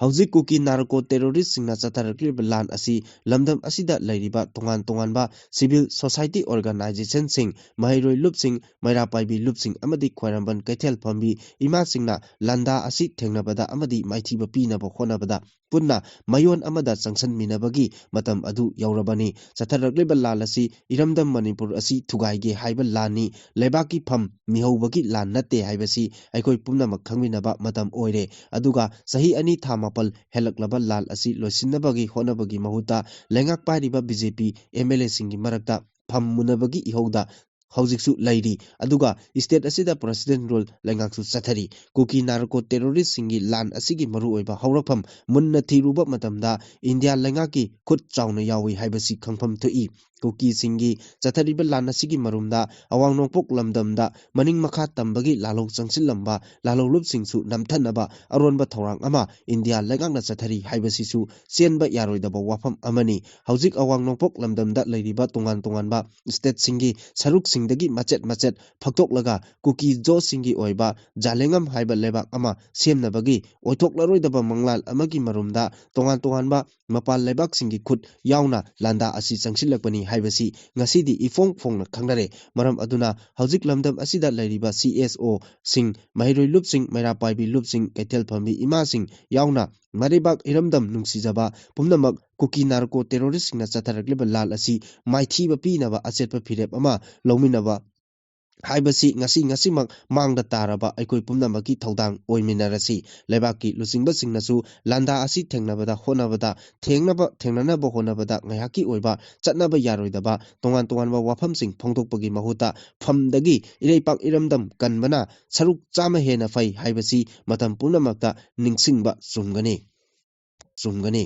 ꯍꯧꯖꯤꯛ ꯀꯨꯀꯤ ꯅꯥꯔꯀꯣ ꯇꯦꯔꯣꯔꯤꯁꯁꯤꯡꯅ ꯆꯠꯊꯔꯛꯂꯤꯕ ꯂꯥꯟ ꯑꯁꯤ ꯂꯝꯗꯝ ꯑꯁꯤꯗ ꯂꯩꯔꯤꯕ ꯇꯣꯉꯥꯟ ꯇꯣꯉꯥꯟꯕ civil society organizationꯁꯤꯡ, ꯃꯍꯩꯔꯣꯏ ꯂꯨꯞꯁꯤꯡ, ꯃꯩꯔꯥ ꯄꯥꯏꯕꯤ ꯂꯨꯞꯁꯤꯡ ꯑꯃꯗꯤ ꯈ꯭ꯋꯥꯏꯔꯝꯕꯟ ꯀꯩꯊꯦꯜ ꯐꯝꯕꯤ ꯏꯃꯥꯁꯤꯡꯅ ꯂꯥꯟꯗꯥ ꯑꯁꯤ ꯊꯦꯡꯅꯕꯗ ꯑꯃꯗꯤ ꯃꯥꯏꯊꯤꯕ ꯄꯤꯅꯕ ꯍꯣꯠꯅꯕꯗ ꯄꯨꯟꯅ ꯃꯌꯣꯟ ꯑꯃꯗ ꯆꯪꯁꯤꯟꯃꯤꯟꯅꯕꯒꯤ ꯃꯇꯝ ꯑꯗꯨ ꯌꯧꯔꯕꯅꯤ꯫ ꯆꯠꯊꯔꯛꯂꯤꯕ ꯂꯥꯟ ꯑꯁꯤ ꯏꯔꯝꯗꯝ ꯃꯅꯤꯄꯨꯔ ꯑꯁꯤ ꯊꯨꯒꯥꯏꯒꯦ ꯍꯥꯏꯕ ꯂꯥꯟꯅꯤ, ꯂꯩꯕꯥꯛꯀꯤ ꯐꯝ ꯃꯤꯍꯧꯕꯒꯤ ꯂꯥꯟ ꯅꯠꯇꯦ ꯍꯥꯏꯕꯁꯤ ꯑꯩꯈꯣꯏ ꯄꯨꯝꯅꯃꯛ ꯈꯪꯃꯤꯟꯅꯕ ꯃꯇꯝ ꯑꯣꯏꯔꯦ꯫ ꯑꯗꯨꯒ ꯆꯍꯤ ꯑꯅꯤ ꯊꯥ ꯃꯥꯄꯜ ꯍꯦꯜꯂꯛꯂꯕ ꯂꯥꯟ ꯑꯁꯤ ꯂꯣꯏꯁꯤꯟꯅꯕꯒꯤ ꯍꯣꯠꯅꯕꯒꯤ ꯃꯍꯨꯠꯇ ꯂꯩꯉꯥꯛ ꯄꯥꯏꯔꯤꯕ BJP MLAꯁꯤꯡꯒꯤ ꯃꯔꯛꯇ ꯐꯝ ꯃꯨꯟꯅꯕꯒꯤ ꯏꯍꯧꯗ ꯍꯧꯖꯤꯛꯁꯨ ꯂꯩꯔꯤ꯫ ꯑꯗꯨꯒ state ꯑꯁꯤꯗ president rule ꯂꯩꯉꯥꯛꯁꯨ ꯆꯠꯊꯔꯤ꯫ ꯀꯨꯀꯤ ꯅꯥꯔꯀꯣ ꯇꯦꯔꯣꯔꯤꯁꯁꯤꯡꯒꯤ ꯂꯥꯟ ꯑꯁꯤꯒꯤ ꯃꯔꯨꯑꯣꯏꯕ ꯍꯧꯔꯛꯐꯝ ꯃꯨꯟꯅ ꯊꯤꯔꯨꯕ ꯃꯇꯝꯗ ꯏꯟꯗꯤꯌꯥ ꯂꯩꯉꯥꯛꯀꯤ ꯈꯨꯠ ꯆꯥꯎꯅ ꯌꯥꯎꯏ ꯍꯥꯏꯕꯁꯤ ꯈꯪꯐꯝ ꯊꯣꯛꯏ꯫ ꯀꯨꯀꯤꯁꯤꯡꯒꯤ ꯆꯠꯊꯔꯤꯕ ꯂꯥꯟ ꯑꯁꯤꯒꯤ ꯃꯔꯨꯝꯗ ꯑꯋꯥꯡ ꯅꯣꯡꯄꯣꯛ ꯂꯝꯗꯝꯗ ꯃꯅꯤꯡ ꯃꯈꯥ ꯇꯝꯕꯒꯤ ꯂꯥꯜꯍꯧ ꯆꯪꯁꯤꯜꯂꯝꯕ ꯂꯥꯜꯍꯧꯂꯨꯞꯁꯤꯡꯁꯨ ꯅꯝꯊꯅꯕ ꯑꯔꯣꯟꯕ ꯊꯧꯔꯥꯡ ꯑꯃ ꯏꯟꯗꯤꯌꯥ ꯂꯩꯉꯥꯛꯅ ꯆꯠꯊꯔꯤ ꯍꯥꯏꯕꯁꯤꯁꯨ ꯆꯦꯟꯕ ꯌꯥꯔꯣꯏꯗꯕ ꯋꯥꯐꯝ ꯑꯃꯅꯤ꯫ ꯍꯧꯖꯤꯛ ꯑꯋꯥꯡ ꯅꯣꯡꯄꯣꯛ ꯂꯝꯗꯝꯗ ꯂꯩꯔꯤꯕ ꯇꯣꯉꯥꯟ ꯇꯣꯉꯥꯟꯕ stateꯁꯤꯡꯒꯤ ꯁꯔꯨꯛꯁꯤꯡꯗꯒꯤ ꯃꯆꯦꯠ ꯃꯆꯦꯠ ꯐꯛꯇꯣꯛꯂꯒ ꯀꯨꯀꯤ ꯖꯣꯁꯤꯡꯒꯤ ꯑꯣꯏꯕ ꯖꯥꯂꯦꯡꯉꯝ ꯍꯥꯏꯕ ꯂꯩꯕꯥꯛ ꯑꯃ ꯁꯦꯝꯅꯕꯒꯤ ꯑꯣꯏꯊꯣꯛꯂꯔꯣꯏꯗꯕ ꯃꯪꯂꯥꯟ ꯑꯃꯒꯤ ꯃꯔꯨꯝꯗ ꯇꯣꯉꯥꯟ ꯇꯣꯉꯥꯟꯕ ꯃꯄꯥꯟ ꯂꯩꯕꯥꯛꯁꯤꯡꯒꯤ ꯈꯨꯠ ꯌꯥꯎꯅ ꯂꯥꯟꯗꯥ ꯑꯁꯤ ꯆꯪꯁꯤꯜꯂꯛꯄꯅꯤ ꯍꯥꯏꯕꯁꯤ ꯉꯁꯤꯗꯤ ꯏꯐꯣꯡ ꯐꯣꯡꯅ ꯈꯪꯅꯔꯦ꯫ ꯃꯔꯝ ꯑꯗꯨꯅ ꯍꯧꯖꯤꯛ ꯂꯝꯗꯝ ꯑꯁꯤꯗ ꯂꯩꯔꯤꯕ CSOꯁꯤꯡ, ꯃꯍꯩꯔꯣꯏ ꯂꯨꯞꯁꯤꯡ, ꯃꯩꯔꯥ ꯄꯥꯏꯕꯤ ꯂꯨꯞꯁꯤꯡ, ꯀꯩꯊꯦꯜ ꯐꯝꯕꯤ ꯏꯃꯥꯁꯤꯡ ꯌꯥꯎꯅ ꯃꯔꯩꯕꯥꯛ ꯏꯔꯝꯗꯝ ꯅꯨꯡꯁꯤꯖꯕ ꯄꯨꯝꯅꯃꯛ ꯀꯨꯀꯤ ꯅꯥꯔꯀꯣ ꯇꯦꯔꯣꯔꯤꯁꯁꯤꯡꯅ ꯆꯠꯊꯔꯛꯂꯤꯕ ꯂꯥꯟ ꯑꯁꯤ ꯃꯥꯏꯊꯤꯕ ꯄꯤꯅꯕ ꯑꯆꯦꯠꯄ ꯐꯤꯔꯦꯞ ꯑꯃ ꯂꯧꯃꯤꯟꯅꯕ ꯍꯥꯏꯕꯁꯤ ꯉꯁꯤ ꯉꯁꯤꯃꯛ ꯃꯥꯡꯗ ꯇꯥꯔꯕ ꯑꯩꯈꯣꯏ ꯄꯨꯝꯅꯃꯛꯀꯤ ꯊꯧꯗꯥꯡ ꯑꯣꯏꯃꯤꯟꯅꯔꯁꯤ꯫ ꯂꯩꯕꯥꯛꯀꯤ ꯂꯨꯆꯤꯡꯕꯁꯤꯡꯅꯁꯨ ꯂꯥꯟꯗꯥ ꯑꯁꯤ ꯊꯦꯡꯅꯕꯗ ꯍꯣꯠꯅꯕꯗ, ꯊꯦꯡꯅꯕ, ꯊꯦꯡꯅꯅꯕ ꯍꯣꯠꯅꯕꯗ ꯉꯥꯏꯍꯥꯛꯀꯤ ꯑꯣꯏꯕ ꯆꯠꯅꯕ ꯌꯥꯔꯣꯏꯗꯕ ꯇꯣꯉꯥꯟ ꯇꯣꯉꯥꯟꯕ ꯋꯥꯐꯝꯁꯤꯡ ꯐꯣꯡꯗꯣꯛꯄꯒꯤ ꯃꯍꯨꯠꯇ ꯐꯝꯗꯒꯤ ꯏꯔꯩꯄꯥꯛ ꯏꯔꯝꯗꯝ ꯀꯟꯕꯅ ꯁꯔꯨꯛ ꯆꯥꯝꯃ ꯍꯦꯟꯅ ꯐꯩ ꯍꯥꯏꯕꯁꯤ ꯃꯇꯝ ꯄꯨꯝꯅꯃꯛꯇ ꯅꯤꯡꯁꯤꯡꯕ ꯆꯨꯝꯒꯅꯤ꯫ ꯆꯨꯝꯒꯅꯤ꯫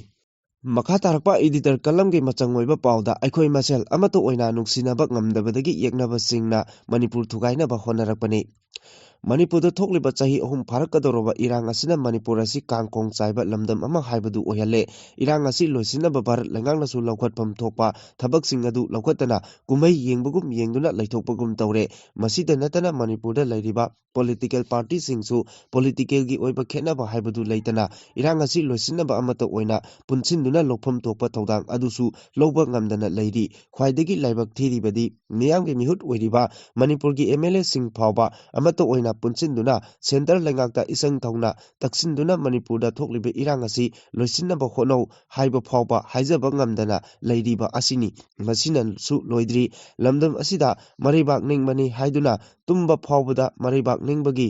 ꯃꯈꯥ ꯇꯥꯔꯛꯄ editor columnꯒꯤ ꯃꯆꯪ ꯑꯣꯏꯕ ꯄꯥꯎꯗ ꯑꯩꯈꯣꯏ ꯃꯁꯦꯜ ꯑꯃꯠꯇ ꯑꯣꯏꯅ ꯅꯨꯡꯁꯤꯅꯕ ꯉꯝꯗꯕꯗꯒꯤ ꯌꯦꯛꯅꯕꯁꯤꯡꯅ ꯃꯅꯤꯄꯨꯔ ꯊꯨꯒꯥꯏꯅꯕ ꯍꯣꯠꯅꯔꯛꯄꯅꯤ꯫ ꯃꯅꯤꯄꯨꯔꯗ ꯊꯣꯛꯂꯤꯕ ꯆꯍꯤ ꯑꯍꯨꯝ ꯐꯥꯔꯛꯀꯗꯧꯔꯕ ꯏꯔꯥꯡ ꯑꯁꯤꯅ ꯃꯅꯤꯄꯨꯔ ꯑꯁꯤ ꯀꯥꯡ ꯈꯣꯡ ꯆꯥꯏꯕ ꯂꯝꯗꯝ ꯑꯃ ꯍꯥꯏꯕꯗꯨ ꯑꯣꯏꯍꯜꯂꯦ꯫ ꯏꯔꯥꯡ ꯑꯁꯤ ꯂꯣꯏꯁꯤꯟꯅꯕ ꯚꯥꯔꯠ ꯂꯩꯉꯥꯛꯅꯁꯨ ꯂꯧꯈꯠꯐꯝ ꯊꯣꯛꯄ ꯊꯕꯛꯁꯤꯡ ꯑꯗꯨ ꯂꯧꯈꯠꯇꯅ ꯀꯨꯝꯍꯩ ꯌꯦꯡꯕꯒꯨꯝ ꯌꯦꯡꯗꯨꯅ ꯂꯩꯊꯣꯛꯄꯒꯨꯝ ꯇꯧꯔꯦ꯫ ꯃꯁꯤꯗ ꯅꯠꯇꯅ ꯃꯅꯤꯄꯨꯔꯗ ꯂꯩꯔꯤꯕ ꯄꯣꯂꯤꯇꯤꯀꯦꯜ ꯄꯥꯔꯇꯤꯁꯤꯡꯁꯨ ꯄꯣꯂꯤꯇꯤꯀꯦꯜꯒꯤ ꯑꯣꯏꯕ ꯈꯦꯠꯅꯕ ꯍꯥꯏꯕꯗꯨ ꯂꯩꯇꯅ ꯏꯔꯥꯡ ꯑꯁꯤ ꯂꯣꯏꯁꯤꯟꯅꯕ ꯑꯃꯠꯇ ꯑꯣꯏꯅ ꯄꯨꯟꯁꯤꯟꯗꯨꯅ ꯂꯧꯐꯝ ꯊꯣꯛꯄ ꯊꯧꯗꯥꯡ ꯑꯗꯨꯁꯨ ꯂꯧꯕ ꯉꯝꯗꯅ ꯂꯩꯔꯤ꯫ ꯈ꯭ꯋꯥꯏꯗꯒꯤ ꯂꯥꯏꯕꯛ ꯊꯤꯔꯤꯕꯗꯤ ꯃꯤꯌꯥꯝꯒꯤ ꯃꯤꯍꯨꯠ ꯑꯣꯏꯔꯤꯕ ꯃꯅꯤꯄꯨꯔꯒꯤ ꯑꯦꯝ ꯑꯦꯜ ꯑꯦꯁꯤꯡ ꯐꯥꯎꯕ ꯑꯃꯠꯇ ꯑꯣꯏꯅ ꯄꯨꯟꯁꯤꯟꯗꯨꯅ ꯁꯦꯟꯇꯔ ꯂꯩꯉꯥꯛꯇ ꯏꯆꯪ ꯊꯧꯅ ꯇꯛꯁꯤꯟꯗꯨꯅ ꯃꯅꯤꯄꯨꯔꯗ ꯊꯣꯛꯂꯤꯕ ꯏꯔꯥꯡ ꯑꯁꯤ ꯂꯣꯏꯁꯤꯟꯅꯕ ꯍꯣꯠꯅꯧ ꯍꯥꯏꯕ ꯐꯥꯎꯕ ꯍꯥꯏꯖꯕ ꯉꯝꯗꯅ ꯂꯩꯔꯤꯕ ꯑꯁꯤꯅꯤ꯫ ꯃꯁꯤꯅꯁꯨ ꯂꯣꯏꯗ꯭ꯔꯤ꯫ ꯂꯝꯗꯝ ꯑꯁꯤꯗ ꯃꯔꯩꯕꯥꯛ ꯅꯤꯡꯕꯅꯤ ꯍꯥꯏꯗꯨꯅ ꯇꯨꯝꯕ ꯐꯥꯎꯕꯗ ꯃꯔꯩꯕꯥꯛ ꯅꯤꯡꯕꯒꯤ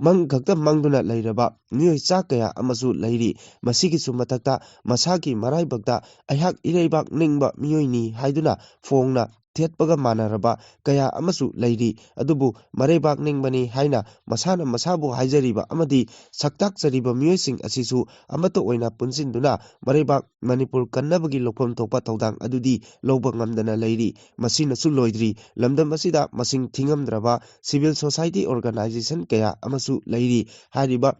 ꯃꯪ ꯈꯛꯇ ꯃꯪꯗꯨꯅ ꯂꯩꯔꯕ ꯃꯤꯑꯣꯏ ꯆꯥ ꯀꯌꯥ ꯑꯃꯁꯨ ꯂꯩꯔꯤ꯫ ꯃꯁꯤꯒꯤꯁꯨ ꯃꯊꯛꯇ ꯃꯁꯥꯒꯤ ꯃꯔꯥꯏꯕꯛꯇ ꯑꯩꯍꯥꯛ ꯏꯔꯩꯕꯥꯛ ꯅꯤꯡꯕ ꯃꯤꯑꯣꯏꯅꯤ ꯍꯥꯏꯗꯨꯅ ꯐꯣꯡꯅ ꯊꯦꯠꯄꯒ ꯃꯥꯟꯅꯔꯕ ꯀꯌꯥ ꯑꯃꯁꯨ ꯂꯩꯔꯤ꯫ ꯑꯗꯨꯕꯨ ꯃꯔꯩꯕꯥꯛ ꯅꯤꯡꯕꯅꯤ ꯍꯥꯏꯅ ꯃꯁꯥꯅ ꯃꯁꯥꯕꯨ ꯍꯥꯏꯖꯔꯤꯕ ꯑꯃꯗꯤ ꯁꯛꯇꯥꯛꯆꯔꯤꯕ ꯃꯤꯑꯣꯏꯁꯤꯡ ꯑꯁꯤꯁꯨ ꯑꯃꯠꯇ ꯑꯣꯏꯅ ꯄꯨꯟꯁꯤꯟꯗꯨꯅ ꯃꯔꯩꯕꯥꯛ ꯃꯅꯤꯄꯨꯔ ꯀꯟꯅꯕꯒꯤ ꯂꯧꯐꯝ ꯊꯣꯛꯄ ꯊꯧꯗꯥꯡ ꯑꯗꯨꯗꯤ ꯂꯧꯕ ꯉꯝꯗꯅ ꯂꯩꯔꯤ꯫ ꯃꯁꯤꯅꯁꯨ ꯂꯣꯏꯗ꯭ꯔꯤ꯫ ꯂꯝꯗꯝ ꯑꯁꯤꯗ ꯃꯁꯤꯡ ꯊꯤꯉꯝꯗ꯭ꯔꯕ ꯁꯤꯚꯤꯜ ꯁꯣꯁꯥꯏꯇꯤ ꯑꯣꯔꯒꯅꯥꯏꯖꯦꯁꯟ ꯀꯌꯥ ꯑꯃꯁꯨ ꯂꯩꯔꯤ꯫ ꯍꯥꯏꯔꯤꯕ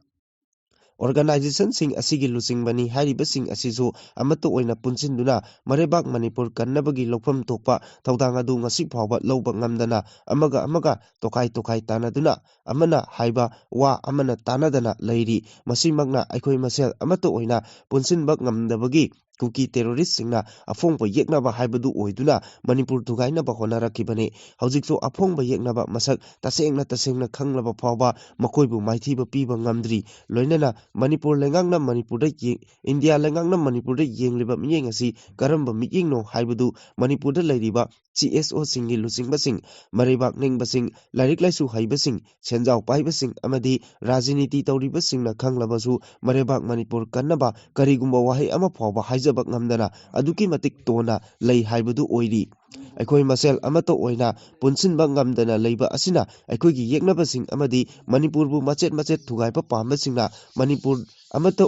ꯑꯣꯔꯒꯅꯥꯏꯖꯦꯁꯟꯁꯤꯡ ꯑꯁꯤꯒꯤ ꯂꯨꯆꯤꯡꯕꯅꯤ ꯍꯥꯏꯔꯤꯕꯁꯤꯡ ꯑꯁꯤꯁꯨ ꯑꯃꯠꯇ ꯑꯣꯏꯅ ꯄꯨꯟꯁꯤꯟꯗꯨꯅ ꯃꯔꯩꯕꯥꯛ ꯃꯅꯤꯄꯨꯔ ꯀꯟꯅꯕꯒꯤ ꯂꯧꯐꯝ ꯊꯣꯛꯄ ꯊꯧꯗꯥꯡ ꯑꯗꯨ ꯉꯁꯤ ꯐꯥꯎꯕ ꯂꯧꯕ ꯉꯝꯗꯅ ꯑꯃꯒ ꯑꯃꯒ ꯇꯣꯈꯥꯏ ꯇꯣꯈꯥꯏ ꯇꯥꯟꯅꯗꯨꯅ ꯑꯃꯅ ꯍꯥꯏꯕ ꯋꯥ ꯑꯃꯅ ꯇꯥꯟꯅꯗꯅ ꯂꯩꯔꯤ꯫ ꯃꯁꯤꯃꯛꯅ ꯑꯩꯈꯣꯏ ꯃꯁꯦꯜ ꯑꯃꯠꯇ ꯑꯣꯏꯅ ꯄꯨꯟꯁꯤꯟꯕ ꯉꯝꯗꯕꯒꯤ ꯀꯨꯀꯤ ꯇꯦꯔꯣꯔꯤꯁꯁꯤꯡꯅ ꯑꯐꯣꯡꯕ ꯌꯦꯛꯅꯕ ꯍꯥꯏꯕꯗꯨ ꯑꯣꯏꯗꯨꯅ ꯃꯅꯤꯄꯨꯔ ꯊꯨꯒꯥꯏꯅꯕ ꯍꯣꯠꯅꯔꯛꯈꯤꯕꯅꯤ꯫ ꯍꯧꯖꯤꯛꯁꯨ ꯑꯐꯣꯡꯕ ꯌꯦꯛꯅꯕ ꯃꯁꯛ ꯇꯁꯦꯡꯅ ꯇꯁꯦꯡꯅ ꯈꯪꯂꯕ ꯐꯥꯎꯕ ꯃꯈꯣꯏꯕꯨ ꯃꯥꯏꯊꯤꯕ ꯄꯤꯕ ꯉꯝꯗ꯭ꯔꯤ꯫ ꯂꯣꯏꯅꯅ ꯃꯅꯤꯄꯨꯔ ꯂꯩꯉꯥꯛꯅ ꯃꯅꯤꯄꯨꯔꯗ ꯌꯦ-, ꯏꯟꯗꯤꯌꯥ ꯂꯩꯉꯥꯛꯅ ꯃꯅꯤꯄꯨꯔꯗ ꯌꯦꯡꯂꯤꯕ ꯃꯤꯠꯌꯦꯡ ꯑꯁꯤ ꯀꯔꯝꯕ ꯃꯤꯠꯌꯦꯡꯅꯣ ꯍꯥꯏꯕꯗꯨ ꯃꯅꯤꯄꯨꯔꯗ ꯂꯩꯔꯤꯕ ꯁꯤ ꯑꯦꯁ ꯑꯣꯁꯤꯡꯒꯤ ꯂꯨꯆꯤꯡꯕꯁꯤꯡ, ꯃꯔꯩꯕꯥꯛ ꯅꯤꯡꯕꯁꯤꯡ, ꯂꯥꯏꯔꯤꯛ ꯂꯥꯏꯁꯨ ꯍꯩꯕꯁꯤꯡ, ꯁꯦꯟꯖꯥꯎ ꯄꯥꯏꯕꯁꯤꯡ ꯑꯃꯗꯤ ꯔꯥꯖꯅꯤꯇꯤ ꯇꯧꯔꯤꯕꯁꯤꯡꯅ ꯈꯪꯂꯕꯁꯨ ꯃꯔꯩꯕꯥꯛ ꯃꯅꯤꯄꯨꯔ ꯀꯟꯅꯕ ꯀꯔꯤꯒꯨꯝꯕ ꯋꯥꯍꯩ ꯑꯃ ꯐꯥꯎꯕ ꯍꯥꯏꯖꯕ ꯉꯝꯗꯅ ꯑꯗꯨꯛꯀꯤ ꯃꯇꯤꯛ ꯇꯣꯟꯅ ꯂꯩ ꯍꯥꯏꯕꯗꯨ ꯑꯣꯏꯔꯤ꯫ ꯑꯩꯈꯣꯏ ꯃꯁꯦꯜ ꯑꯃꯠꯇ ꯑꯣꯏꯅ ꯄꯨꯟꯁꯤꯟꯕ ꯉꯝꯗꯅ ꯂꯩꯕ ꯑꯁꯤꯅ ꯑꯩꯈꯣꯏꯒꯤ ꯌꯦꯛꯅꯕꯁꯤꯡ ꯑꯃꯗꯤ ꯃꯅꯤꯄꯨꯔꯕꯨ ꯃꯆꯦꯠ ꯃꯆꯦꯠ ꯊꯨꯒꯥꯏꯕ ꯄꯥꯝꯕꯁꯤꯡꯅ ꯃꯅꯤꯄꯨꯔ ꯑꯃꯠꯇ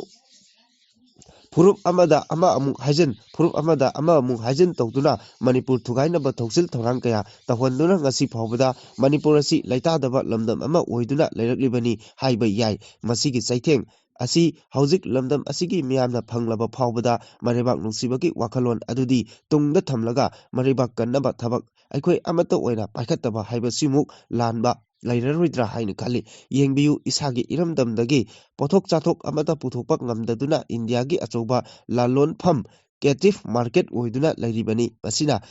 ꯐꯨꯔꯨꯞ ꯑꯃꯗ ꯑꯃ ꯑꯃꯨꯛ ꯍꯥꯏꯖꯤꯟ, ꯐꯨꯔꯨꯞ ꯑꯃꯗ ꯑꯃ ꯑꯃꯨꯛ ꯍꯥꯏꯖꯤꯟ ꯇꯧꯗꯨꯅ ꯃꯅꯤꯄꯨꯔ ꯊꯨꯒꯥꯏꯅꯕ ꯊꯧꯁꯤꯜ ꯊꯧꯔꯥꯡ ꯀꯌꯥ ꯇꯧꯍꯟꯗꯨꯅ ꯉꯁꯤ ꯐꯥꯎꯕꯗ ꯃꯅꯤꯄꯨꯔ ꯑꯁꯤ ꯂꯩꯇꯥꯗꯕ ꯂꯝꯗꯝ ꯑꯃ ꯑꯣꯏꯗꯨꯅ ꯂꯩꯔꯛꯂꯤꯕꯅꯤ ꯍꯥꯏꯕ ꯌꯥꯏ꯫ ꯃꯁꯤꯒꯤ ꯆꯩꯊꯦꯡ ꯑꯁꯤ ꯍꯧꯖꯤꯛ ꯂꯝꯗꯝ ꯑꯁꯤꯒꯤ ꯃꯤꯌꯥꯝꯅ ꯐꯪꯂꯕ ꯐꯥꯎꯕꯗ ꯃꯔꯩꯕꯥꯛ ꯅꯨꯡꯁꯤꯕꯒꯤ ꯋꯥꯈꯜꯂꯣꯟ ꯑꯗꯨꯗꯤ ꯇꯨꯡꯗ ꯊꯝꯂꯒ ꯃꯔꯩꯕꯥꯛ ꯀꯟꯅꯕ ꯊꯕꯛ ꯑꯩꯈꯣꯏ ꯑꯃꯠꯇ ꯑꯣꯏꯅ ꯄꯥꯏꯈꯠꯇꯕ ꯍꯥꯏꯕꯁꯤꯃꯨꯛ ꯂꯥꯟꯕ ꯂꯩꯔꯔꯣꯏꯗ꯭ꯔꯥ ꯍꯥꯏꯅ ꯈꯜꯂꯤ꯫ ꯌꯦꯡꯕꯤꯌꯨ, ꯏꯁꯥꯒꯤ ꯏꯔꯝꯗꯝꯗꯒꯤ ꯄꯣꯠꯊꯣꯛ ꯆꯥꯊꯣꯛ ꯑꯃꯠꯇ ꯄꯨꯊꯣꯛꯄ ꯉꯝꯗꯗꯨꯅ ꯏꯟꯗꯤꯌꯥꯒꯤ ꯑꯆꯧꯕ ꯂꯂꯣꯟꯐꯝ, ꯀꯦꯇꯤꯞ ꯃꯥꯔꯀꯦꯠ ꯑꯣꯏꯗꯨꯅ ꯂꯩꯔꯤꯕꯅꯤ꯫ ꯃꯁꯤꯅ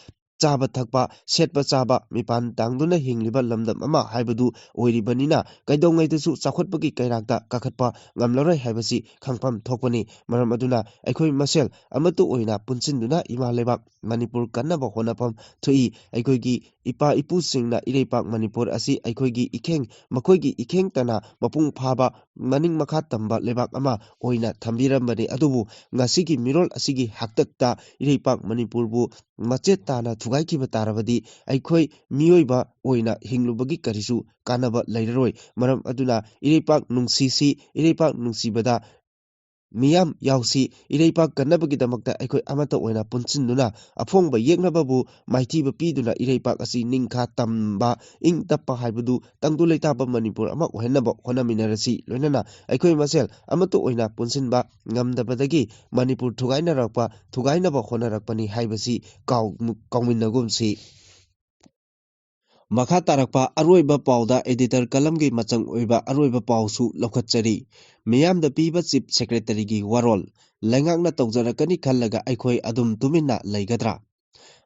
ꯆꯥꯕ ꯊꯛꯄ, ꯁꯦꯠꯄ ꯆꯥꯕ, ꯃꯤꯄꯥꯟ ꯇꯥꯡꯗꯨꯅ ꯍꯤꯡꯂꯤꯕ ꯂꯝꯗꯝ ꯑꯃ ꯍꯥꯏꯕꯗꯨ ꯑꯣꯏꯔꯤꯕꯅꯤꯅ, ꯀꯩꯗꯧꯉꯩꯗꯁꯨ ꯆꯥꯎꯈꯠꯄꯒꯤ ꯀꯩꯔꯥꯛꯇ ꯀꯥꯈꯠꯄ ꯉꯝꯂꯔꯣꯏ ꯍꯥꯏꯕꯁꯤ ꯈꯪꯐꯝ ꯊꯣꯛꯄꯅꯤ꯫ ꯃꯔꯝ ꯑꯗꯨꯅ ꯑꯩꯈꯣꯏ ꯃꯁꯦꯜ ꯑꯃꯠꯇ ꯑꯣꯏꯅ ꯄꯨꯟꯁꯤꯟꯗꯨꯅ ꯏꯃꯥ ꯂꯩꯕꯥꯛ ꯃꯅꯤꯄꯨꯔ ꯀꯟꯅꯕ ꯍꯣꯠꯅꯐꯝ ꯊꯣꯛꯏ꯫ ꯑꯩꯈꯣꯏꯒꯤ ꯏꯄꯥ ꯏꯄꯨꯁꯤꯡꯅ ꯏꯔꯩꯄꯥꯛ ꯃꯅꯤꯄꯨꯔ ꯑꯁꯤ ꯑꯩꯈꯣꯏꯒꯤ ꯏꯈꯦꯡ, ꯃꯈꯣꯏꯒꯤ ꯏꯈꯦꯡ ꯇꯅ ꯃꯄꯨꯡ ꯐꯥꯕ ꯃꯅꯤꯡ ꯃꯈꯥ ꯇꯝꯕ ꯂꯩꯕꯥꯛ ꯑꯃ ꯑꯣꯏꯅ ꯊꯝꯕꯤꯔꯝꯕꯅꯤ꯫ ꯑꯗꯨꯕꯨ ꯉꯁꯤꯒꯤ ꯃꯤꯔꯣꯜ ꯑꯁꯤꯒꯤ ꯍꯥꯛꯇꯛꯇ ꯏꯔꯩꯄꯥꯛ ꯃꯅꯤꯄꯨꯔꯕꯨ ꯃꯆꯦꯠ ꯇꯥꯅ ꯊꯨꯒꯥꯏꯈꯤꯕ ꯇꯥꯔꯕꯗꯤ ꯑꯩꯈꯣꯏ ꯃꯤꯑꯣꯏꯕ ꯑꯣꯏꯅ ꯍꯤꯡꯂꯨꯕꯒꯤ ꯀꯔꯤꯁꯨ ꯀꯥꯟꯅꯕ ꯂꯩꯔꯔꯣꯏ꯫ ꯃꯔꯝ ꯑꯗꯨꯅ ꯏꯔꯩꯄꯥꯛ ꯅꯨꯡꯁꯤꯁꯤ, ꯏꯔꯩꯄꯥꯛ ꯅꯨꯡꯁꯤꯕꯗ ꯃꯤꯌꯥꯝ ꯌꯥꯎꯁꯤ, ꯏꯔꯩꯄꯥꯛ ꯀꯟꯅꯕꯒꯤꯗꯃꯛꯇ ꯑꯩꯈꯣꯏ ꯑꯃꯠꯇ ꯑꯣꯏꯅ ꯄꯨꯟꯁꯤꯟꯗꯨꯅ ꯑꯐꯣꯡꯕ ꯌꯦꯛꯅꯕꯕꯨ ꯃꯥꯏꯊꯤꯕ ꯄꯤꯗꯨꯅ ꯏꯔꯩꯄꯥꯛ ꯑꯁꯤ ꯅꯤꯡꯈꯥ ꯇꯝꯕ, ꯏꯪ ꯇꯞꯄ ꯍꯥꯏꯕꯗꯨ ꯇꯪꯗꯨ ꯂꯩꯇꯥꯕ ꯃꯅꯤꯄꯨꯔ ꯑꯃ ꯑꯣꯏꯍꯟꯅꯕ ꯍꯣꯠꯅꯃꯤꯟꯅꯔꯁꯤ꯫ ꯂꯣꯏꯅꯅ ꯑꯩꯈꯣꯏ ꯃꯁꯦꯜ ꯑꯃꯠꯇ ꯑꯣꯏꯅ ꯄꯨꯟꯁꯤꯟꯕ ꯉꯝꯗꯕꯗꯒꯤ ꯃꯅꯤꯄꯨꯔ ꯊꯨꯒꯥꯏꯅꯔꯛꯄ, ꯊꯨꯒꯥꯏꯅꯕ ꯍꯣꯠꯅꯔꯛꯄꯅꯤ ꯍꯥꯏꯕꯁꯤ ꯀꯥꯎ-, ꯀꯥꯎꯃꯤꯟꯅꯒꯨꯝꯁꯤ꯫ ꯃꯈꯥ ꯇꯥꯔꯛꯄ ꯑꯔꯣꯏꯕ ꯄꯥꯎꯗ editor columnꯒꯤ ꯃꯆꯪ ꯑꯣꯏꯕ ꯑꯔꯣꯏꯕ ꯄꯥꯎꯁꯨ ꯂꯧꯈꯠꯆꯔꯤ꯫ ꯃꯤꯌꯥꯝꯗ ꯄꯤꯕ Chief Secretaryꯒꯤ ꯋꯥꯔꯣꯜ, "ꯂꯩꯉꯥꯛꯅ ꯇꯧꯖꯔꯛꯀꯅꯤ ꯈꯜꯂꯒ ꯑꯩꯈꯣꯏ ꯑꯗꯨꯝ ꯇꯨꯃꯤꯟꯅ ꯂꯩꯒꯗ꯭ꯔꯥ?"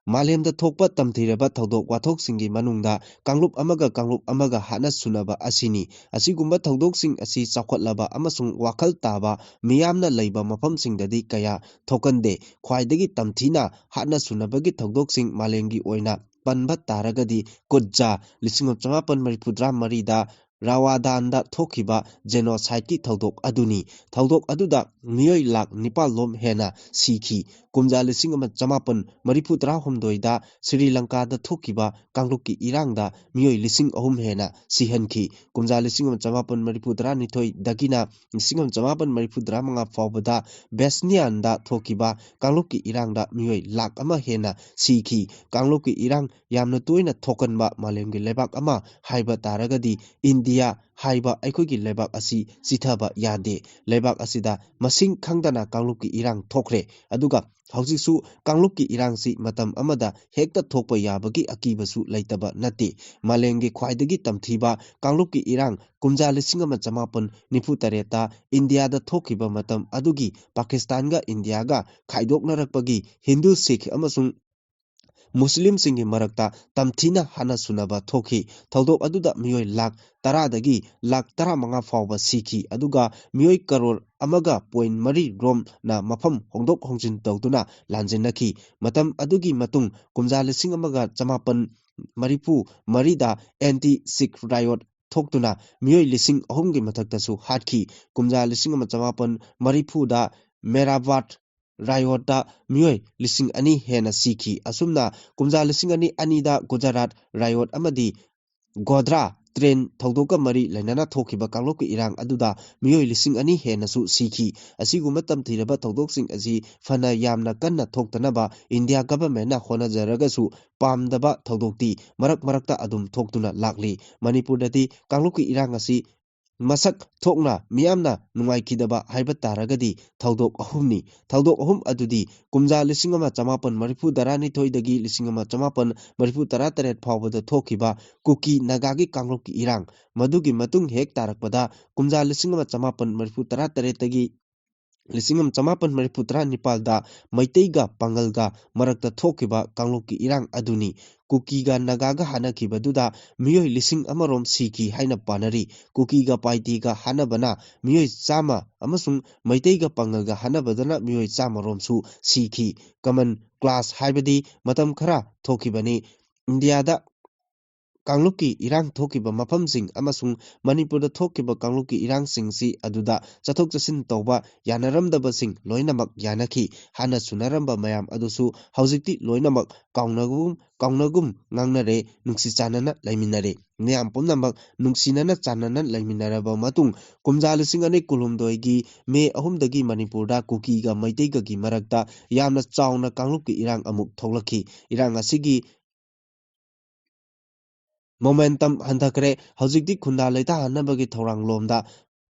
ꯃꯥꯂꯦꯝꯗ ꯊꯣꯛꯄ ꯇꯝꯊꯤꯔꯕ ꯊꯧꯗꯣꯛ ꯋꯥꯊꯣꯛꯁꯤꯡꯒꯤ ꯃꯅꯨꯡꯗ ꯀꯥꯡꯂꯨꯞ ꯑꯃꯒ ꯀꯥꯡꯂꯨꯞ ꯑꯃꯒ ꯍꯥꯠꯅ ꯁꯨꯅꯕ ꯑꯁꯤꯅꯤ꯫ ꯑꯁꯤꯒꯨꯝꯕ ꯊꯧꯗꯣꯛꯁꯤꯡ ꯑꯁꯤ ꯆꯥꯎꯈꯠꯂꯕ ꯑꯃꯁꯨꯡ ꯋꯥꯈꯜ ꯇꯥꯕ ꯃꯤꯌꯥꯝꯅ ꯂꯩꯕ ꯃꯐꯝꯁꯤꯡꯗꯗꯤ ꯀꯌꯥ ꯊꯣꯛꯀꯟꯗꯦ꯫ ꯈ꯭ꯋꯥꯏꯗꯒꯤ ꯇꯝꯊꯤꯅ ꯍꯥꯠꯅ ꯁꯨꯅꯕꯒꯤ ꯊꯧꯗꯣꯛꯁꯤꯡ ꯃꯥꯂꯦꯝꯒꯤ ꯑꯣꯏꯅ ꯄꯟꯕ ꯇꯥꯔꯒꯗꯤ ꯀꯨꯠꯖꯥ ꯂꯤꯁꯤꯡ ꯑꯃ ꯆꯃꯥꯄꯟ ꯃꯔꯤꯐꯨꯇꯔꯥ ꯃꯔꯤꯗ ꯔꯥꯋꯥꯗꯥꯟꯗ ꯊꯣꯛꯈꯤꯕ genocideꯀꯤ ꯊꯧꯗꯣꯛ ꯑꯗꯨꯅꯤ꯫ ꯊꯧꯗꯣꯛ ꯑꯗꯨꯗ ꯃꯤꯑꯣꯏ ꯂꯥꯈ ꯅꯤꯄꯥꯜ ꯂꯣꯝ ꯍꯦꯟꯅ ꯁꯤꯈꯤ꯫ ꯀꯨꯝꯖꯥ ꯂꯤꯁꯤꯡ ꯑꯃ ꯆꯃꯥꯄꯟ ꯃꯔꯤꯐꯨ ꯇꯔꯥꯍꯨꯝꯗꯣꯏꯗ ꯁ꯭ꯔꯤ ꯂꯪꯀꯥꯗ ꯊꯣꯛꯈꯤꯕ ꯀꯥꯡꯂꯨꯞꯀꯤ ꯏꯔꯥꯡꯗ ꯃꯤꯑꯣꯏ ꯂꯤꯁꯤꯡ ꯑꯍꯨꯝ ꯍꯦꯟꯅ ꯁꯤꯍꯟꯈꯤ꯫ ꯀꯨꯝꯖꯥ ꯂꯤꯁꯤꯡ ꯑꯃ ꯆꯃꯥꯄꯟ ꯃꯔꯤꯐꯨ ꯇꯔꯥꯅꯤꯊꯣꯏꯗꯒꯤꯅ ꯂꯤꯁꯤꯡ ꯑꯃ ꯆꯃꯥꯄꯟ ꯃꯔꯤꯐꯨ ꯇꯔꯥꯃꯉꯥ ꯐꯥꯎꯕꯗ ꯕꯦꯁꯅꯤꯌꯥꯟꯗ ꯊꯣꯛꯈꯤꯕ ꯀꯥꯡꯂꯨꯞꯀꯤ ꯏꯔꯥꯡꯗ ꯃꯤꯑꯣꯏ ꯂꯥꯈ ꯑꯃ ꯍꯦꯟꯅ ꯁꯤꯈꯤ꯫ ꯀꯥꯡꯂꯨꯞꯀꯤ ꯏꯔꯥꯡ ꯌꯥꯝꯅ ꯇꯣꯏꯅ ꯊꯣꯛꯀꯟꯕ ꯃꯥꯂꯦꯝꯒꯤ ꯂꯩꯕꯥꯛ ꯑꯃ ꯍꯥꯏꯕ ꯇꯥꯔꯒꯗꯤ ꯏꯟꯗꯤꯌꯥ ꯍꯥꯏꯕ ꯑꯩꯈꯣꯏꯒꯤ ꯂꯩꯕꯥꯛ ꯑꯁꯤ ꯆꯤꯊꯕ ꯌꯥꯗꯦ꯫ ꯂꯩꯕꯥꯛ ꯑꯁꯤꯗ ꯃꯁꯤꯡ ꯈꯪꯗꯅ ꯀꯥꯡꯂꯨꯞꯀꯤ ꯏꯔꯥꯡ ꯊꯣꯛꯈ꯭ꯔꯦ꯫ ꯑꯗꯨꯒ ꯍꯧꯖꯤꯛꯁꯨ ꯀꯥꯡꯂꯨꯞꯀꯤ ꯏꯔꯥꯡꯁꯤ ꯃꯇꯝ ꯑꯃꯗ ꯍꯦꯛꯇ ꯊꯣꯛꯄ ꯌꯥꯕꯒꯤ ꯑꯀꯤꯕꯁꯨ ꯂꯩꯇꯕ ꯅꯠꯇꯦ꯫ ꯃꯥꯂꯦꯝꯒꯤ ꯈ꯭ꯋꯥꯏꯗꯒꯤ ꯇꯝꯊꯤꯕ ꯀꯥꯡꯂꯨꯞꯀꯤ ꯏꯔꯥꯡ ꯀꯨꯝꯖꯥ ꯂꯤꯁꯤꯡ ꯑꯃ ꯆꯃꯥꯄꯟ ꯅꯤꯐꯨ ꯇꯔꯦꯠꯇ ꯏꯟꯗꯤꯌꯥꯗ ꯊꯣꯛꯈꯤꯕ ꯃꯇꯝ ꯑꯗꯨꯒꯤ ꯄꯥꯀꯤꯁꯇꯥꯟꯒ ꯏꯟꯗꯤꯌꯥꯒ ꯈꯥꯏꯗꯣꯛꯅꯔꯛꯄꯒꯤ ꯍꯤꯟꯗꯨ, ꯁꯤꯈ ꯑꯃꯁꯨꯡ ꯃꯨꯁꯂꯤꯝꯁꯤꯡꯒꯤ ꯃꯔꯛꯇ ꯇꯝꯊꯤꯅ ꯍꯥꯟꯅ ꯁꯨꯅꯕ ꯊꯣꯛꯈꯤ꯫ ꯊꯧꯗꯣꯛ ꯑꯗꯨꯗ ꯃꯤꯑꯣꯏ ꯂꯥꯈ ꯇꯔꯥꯗꯒꯤ ꯂꯥꯈ ꯇꯔꯥꯃꯉꯥ ꯐꯥꯎꯕ ꯁꯤꯈꯤ, ꯑꯗꯨꯒ ꯃꯤꯑꯣꯏ ꯀꯔꯣꯔ ꯑꯃꯒ ꯄꯣꯏꯟ ꯃꯔꯤ ꯔꯣꯝꯅ ꯃꯐꯝ ꯍꯣꯡꯗꯣꯛ ꯍꯣꯡꯖꯤꯟ ꯇꯧꯗꯨꯅ ꯂꯥꯟꯖꯦꯟꯅꯈꯤ꯫ ꯃꯇꯝ ꯑꯗꯨꯒꯤ ꯃꯇꯨꯡ ꯀꯨꯝꯖꯥ ꯂꯤꯁꯤꯡ ꯑꯃꯒ ꯆꯃꯥꯄꯟ ꯃꯔꯤꯐꯨ ꯃꯔꯤꯗ ꯑꯦꯟꯇꯤ ꯁꯤꯈ ꯔꯥꯏꯌꯣꯠ ꯊꯣꯛꯇꯨꯅ ꯃꯤꯑꯣꯏ ꯂꯤꯁꯤꯡ ꯑꯍꯨꯝꯒꯤ ꯃꯊꯛꯇꯁꯨ ꯍꯥꯠꯈꯤ꯫ ꯀꯨꯝꯖꯥ ꯂꯤꯁꯤꯡ ꯑꯃ ꯆꯃꯥꯄꯟ ꯃꯔꯤꯐꯨꯗ ꯃꯦꯔꯥꯕꯥꯠ ꯔꯥꯏꯌꯣꯠꯇ ꯃꯤꯑꯣꯏ ꯂꯤꯁꯤꯡ ꯑꯅꯤ ꯍꯦꯟꯅ ꯁꯤꯈꯤ꯫ ꯑꯁꯨꯝꯅ ꯀꯨꯝꯖꯥ ꯂꯤꯁꯤꯡ ꯑꯅꯤ ꯑꯅꯤꯗ ꯒꯨꯖꯔꯥꯠ ꯔꯥꯏꯌꯣꯠ ꯑꯃꯗꯤ ꯒꯣꯙ꯭ꯔꯥ ꯇ꯭ꯔꯦꯟ ꯊꯧꯗꯣꯛꯀ ꯃꯔꯤ ꯂꯩꯅꯅ ꯊꯣꯛꯈꯤꯕ ꯀꯥꯡꯂꯨꯞꯀꯤ ꯏꯔꯥꯡ ꯑꯗꯨꯗ ꯃꯤꯑꯣꯏ ꯂꯤꯁꯤꯡ ꯑꯅꯤ ꯍꯦꯟꯅꯁꯨ ꯁꯤꯈꯤ꯫ ꯑꯁꯤꯒꯨꯝꯕ ꯇꯝꯊꯤꯔꯕ ꯊꯧꯗꯣꯛꯁꯤꯡ ꯑꯁꯤ ꯐꯅ ꯌꯥꯝꯅ ꯀꯟꯅ ꯊꯣꯛꯇꯅꯕ ꯏꯟꯗꯤꯌꯥ ꯒꯚꯔꯟꯃꯦꯟꯠꯅ ꯍꯣꯠꯅꯖꯔꯒꯁꯨ ꯄꯥꯝꯗꯕ ꯊꯧꯗꯣꯛꯇꯤ ꯃꯔꯛ ꯃꯔꯛꯇ ꯑꯗꯨꯝ ꯊꯣꯛꯇꯨꯅ ꯂꯥꯛꯂꯤ꯫ ꯃꯅꯤꯄꯨꯔꯗꯗꯤ ꯀꯥꯡꯂꯨꯞꯀꯤ ꯏꯔꯥꯡ ꯑꯁꯤ ꯃꯁꯛ ꯊꯣꯛꯅ ꯃꯤꯌꯥꯝꯅ ꯅꯨꯡꯉꯥꯏꯈꯤꯗꯕ ꯍꯥꯏꯕ ꯇꯥꯔꯒꯗꯤ ꯊꯧꯗꯣꯛ ꯑꯍꯨꯝꯅꯤ꯫ ꯊꯧꯗꯣꯛ ꯑꯍꯨꯝ ꯑꯗꯨꯗꯤ ꯀꯨꯝꯖꯥ ꯂꯤꯁꯤꯡ ꯑꯃ ꯆꯃꯥꯄꯟ ꯃꯔꯤꯐꯨ ꯇꯔꯥꯅꯤꯊꯣꯏꯗꯒꯤ ꯂꯤꯁꯤꯡ ꯑꯃ ꯆꯃꯥꯄꯟ ꯃꯔꯤꯐꯨ ꯇꯔꯥ ꯇꯔꯦꯠ ꯐꯥꯎꯕꯗ ꯊꯣꯛꯈꯤꯕ ꯀꯨꯀꯤ ꯅꯥꯒꯥꯒꯤ ꯀꯥꯡꯂꯨꯞꯀꯤ ꯏꯔꯥꯡ, ꯃꯗꯨꯒꯤ ꯃꯇꯨꯡ ꯍꯦꯛ ꯇꯥꯔꯛꯄꯗ ꯀꯨꯝꯖꯥ ꯂꯤꯁꯤꯡ ꯑꯃ ꯆꯃꯥꯄꯟ ꯃꯔꯤꯐꯨ ꯇꯔꯥ ꯇꯔꯦꯠꯇꯒꯤ ꯂꯤꯁꯤꯡ ꯑꯃ ꯆꯃꯥꯄꯟ ꯃꯔꯤꯐꯨ ꯇꯔꯥ ꯅꯤꯄꯥꯜꯗ ꯃꯩꯇꯩꯒ ꯄꯥꯡꯒꯜꯒ ꯃꯔꯛꯇ ꯊꯣꯛꯈꯤꯕ ꯀꯥꯡꯂꯨꯞꯀꯤ ꯏꯔꯥꯡ ꯑꯗꯨꯅꯤ꯫ ꯀꯨꯀꯤꯒ ꯅꯥꯒꯥꯒ ꯍꯥꯠꯅꯈꯤꯕꯗꯨꯗ ꯃꯤꯑꯣꯏ ꯂꯤꯁꯤꯡ ꯑꯃꯔꯣꯝ ꯁꯤꯈꯤ ꯍꯥꯏꯅ ꯄꯥꯅꯔꯤ꯫ ꯀꯨꯀꯤꯒ ꯄꯥꯏꯇꯦꯒ ꯍꯥꯠꯅꯕꯅ ꯃꯤꯑꯣꯏ ꯆꯥꯝꯃ ꯑꯃꯁꯨꯡ ꯃꯩꯇꯩꯒ ꯄꯥꯡꯒꯜꯒ ꯍꯥꯠꯅꯕꯗꯅ ꯃꯤꯑꯣꯏ ꯆꯥꯝꯃꯔꯣꯝꯁꯨ ꯁꯤꯈꯤ꯫ ꯀꯃꯟ ꯀ꯭ꯂꯥꯁ ꯍꯥꯏꯕꯗꯤ ꯃꯇꯝ ꯈꯔ ꯊꯣꯛꯈꯤꯕꯅꯤ꯫ ꯏꯟꯗꯤꯌꯥꯗ ꯀꯥꯡꯂꯨꯞꯀꯤ ꯏꯔꯥꯡ ꯊꯣꯛꯈꯤꯕ ꯃꯐꯝꯁꯤꯡ ꯑꯃꯁꯨꯡ ꯃꯅꯤꯄꯨꯔꯗ ꯊꯣꯛꯈꯤꯕ ꯀꯥꯡꯂꯨꯞꯀꯤ ꯏꯔꯥꯡꯁꯤꯡꯁꯤ ꯑꯗꯨꯗ ꯆꯠꯊꯣꯛ ꯆꯠꯁꯤꯟ ꯇꯧꯕ ꯌꯥꯅꯔꯝꯗꯕꯁꯤꯡ ꯂꯣꯏꯅꯃꯛ ꯌꯥꯅꯈꯤ꯫ ꯍꯥꯟꯅ ꯁꯨꯅꯔꯝꯕ ꯃꯌꯥꯝ ꯑꯗꯨꯁꯨ ꯍꯧꯖꯤꯛꯇꯤ ꯂꯣꯏꯅꯃꯛ ꯀꯥꯎꯅꯒꯨꯝ, ꯀꯥꯎꯅꯒꯨꯝ ꯉꯥꯡꯅꯔꯦ, ꯅꯨꯡꯁꯤ ꯆꯥꯟꯅꯅ ꯂꯩꯃꯤꯟꯅꯔꯦ꯫ ꯃꯤꯌꯥꯝ ꯄꯨꯝꯅꯃꯛ ꯅꯨꯡꯁꯤꯅꯅ ꯆꯥꯟꯅꯅ ꯂꯩꯃꯤꯟꯅꯔꯕ ꯃꯇꯨꯡ, ꯀꯨꯝꯖꯥ ꯂꯤꯁꯤꯡ ꯑꯅꯤ ꯀꯨꯟꯍꯨꯝꯗꯣꯏꯒꯤ ꯃꯦ ꯑꯍꯨꯝꯗꯒꯤ ꯃꯅꯤꯄꯨꯔꯗ ꯀꯨꯀꯤꯒ ꯃꯩꯇꯩꯒꯒꯤ ꯃꯔꯛꯇ ꯌꯥꯝꯅ ꯆꯥꯎꯅ ꯀꯥꯡꯂꯨꯞꯀꯤ ꯏꯔꯥꯡ ꯑꯃꯨꯛ ꯊꯣꯛꯂꯛꯈꯤ꯫ ꯏꯔꯥꯡ ꯑꯁꯤꯒꯤ momentum ꯍꯟꯊꯈ꯭ꯔꯦ꯫ ꯍꯧꯖꯤꯛꯇꯤ ꯈꯨꯟꯗꯥ ꯂꯩꯇꯥꯍꯟꯅꯕꯒꯤ ꯊꯧꯔꯥꯡ ꯂꯣꯝꯗ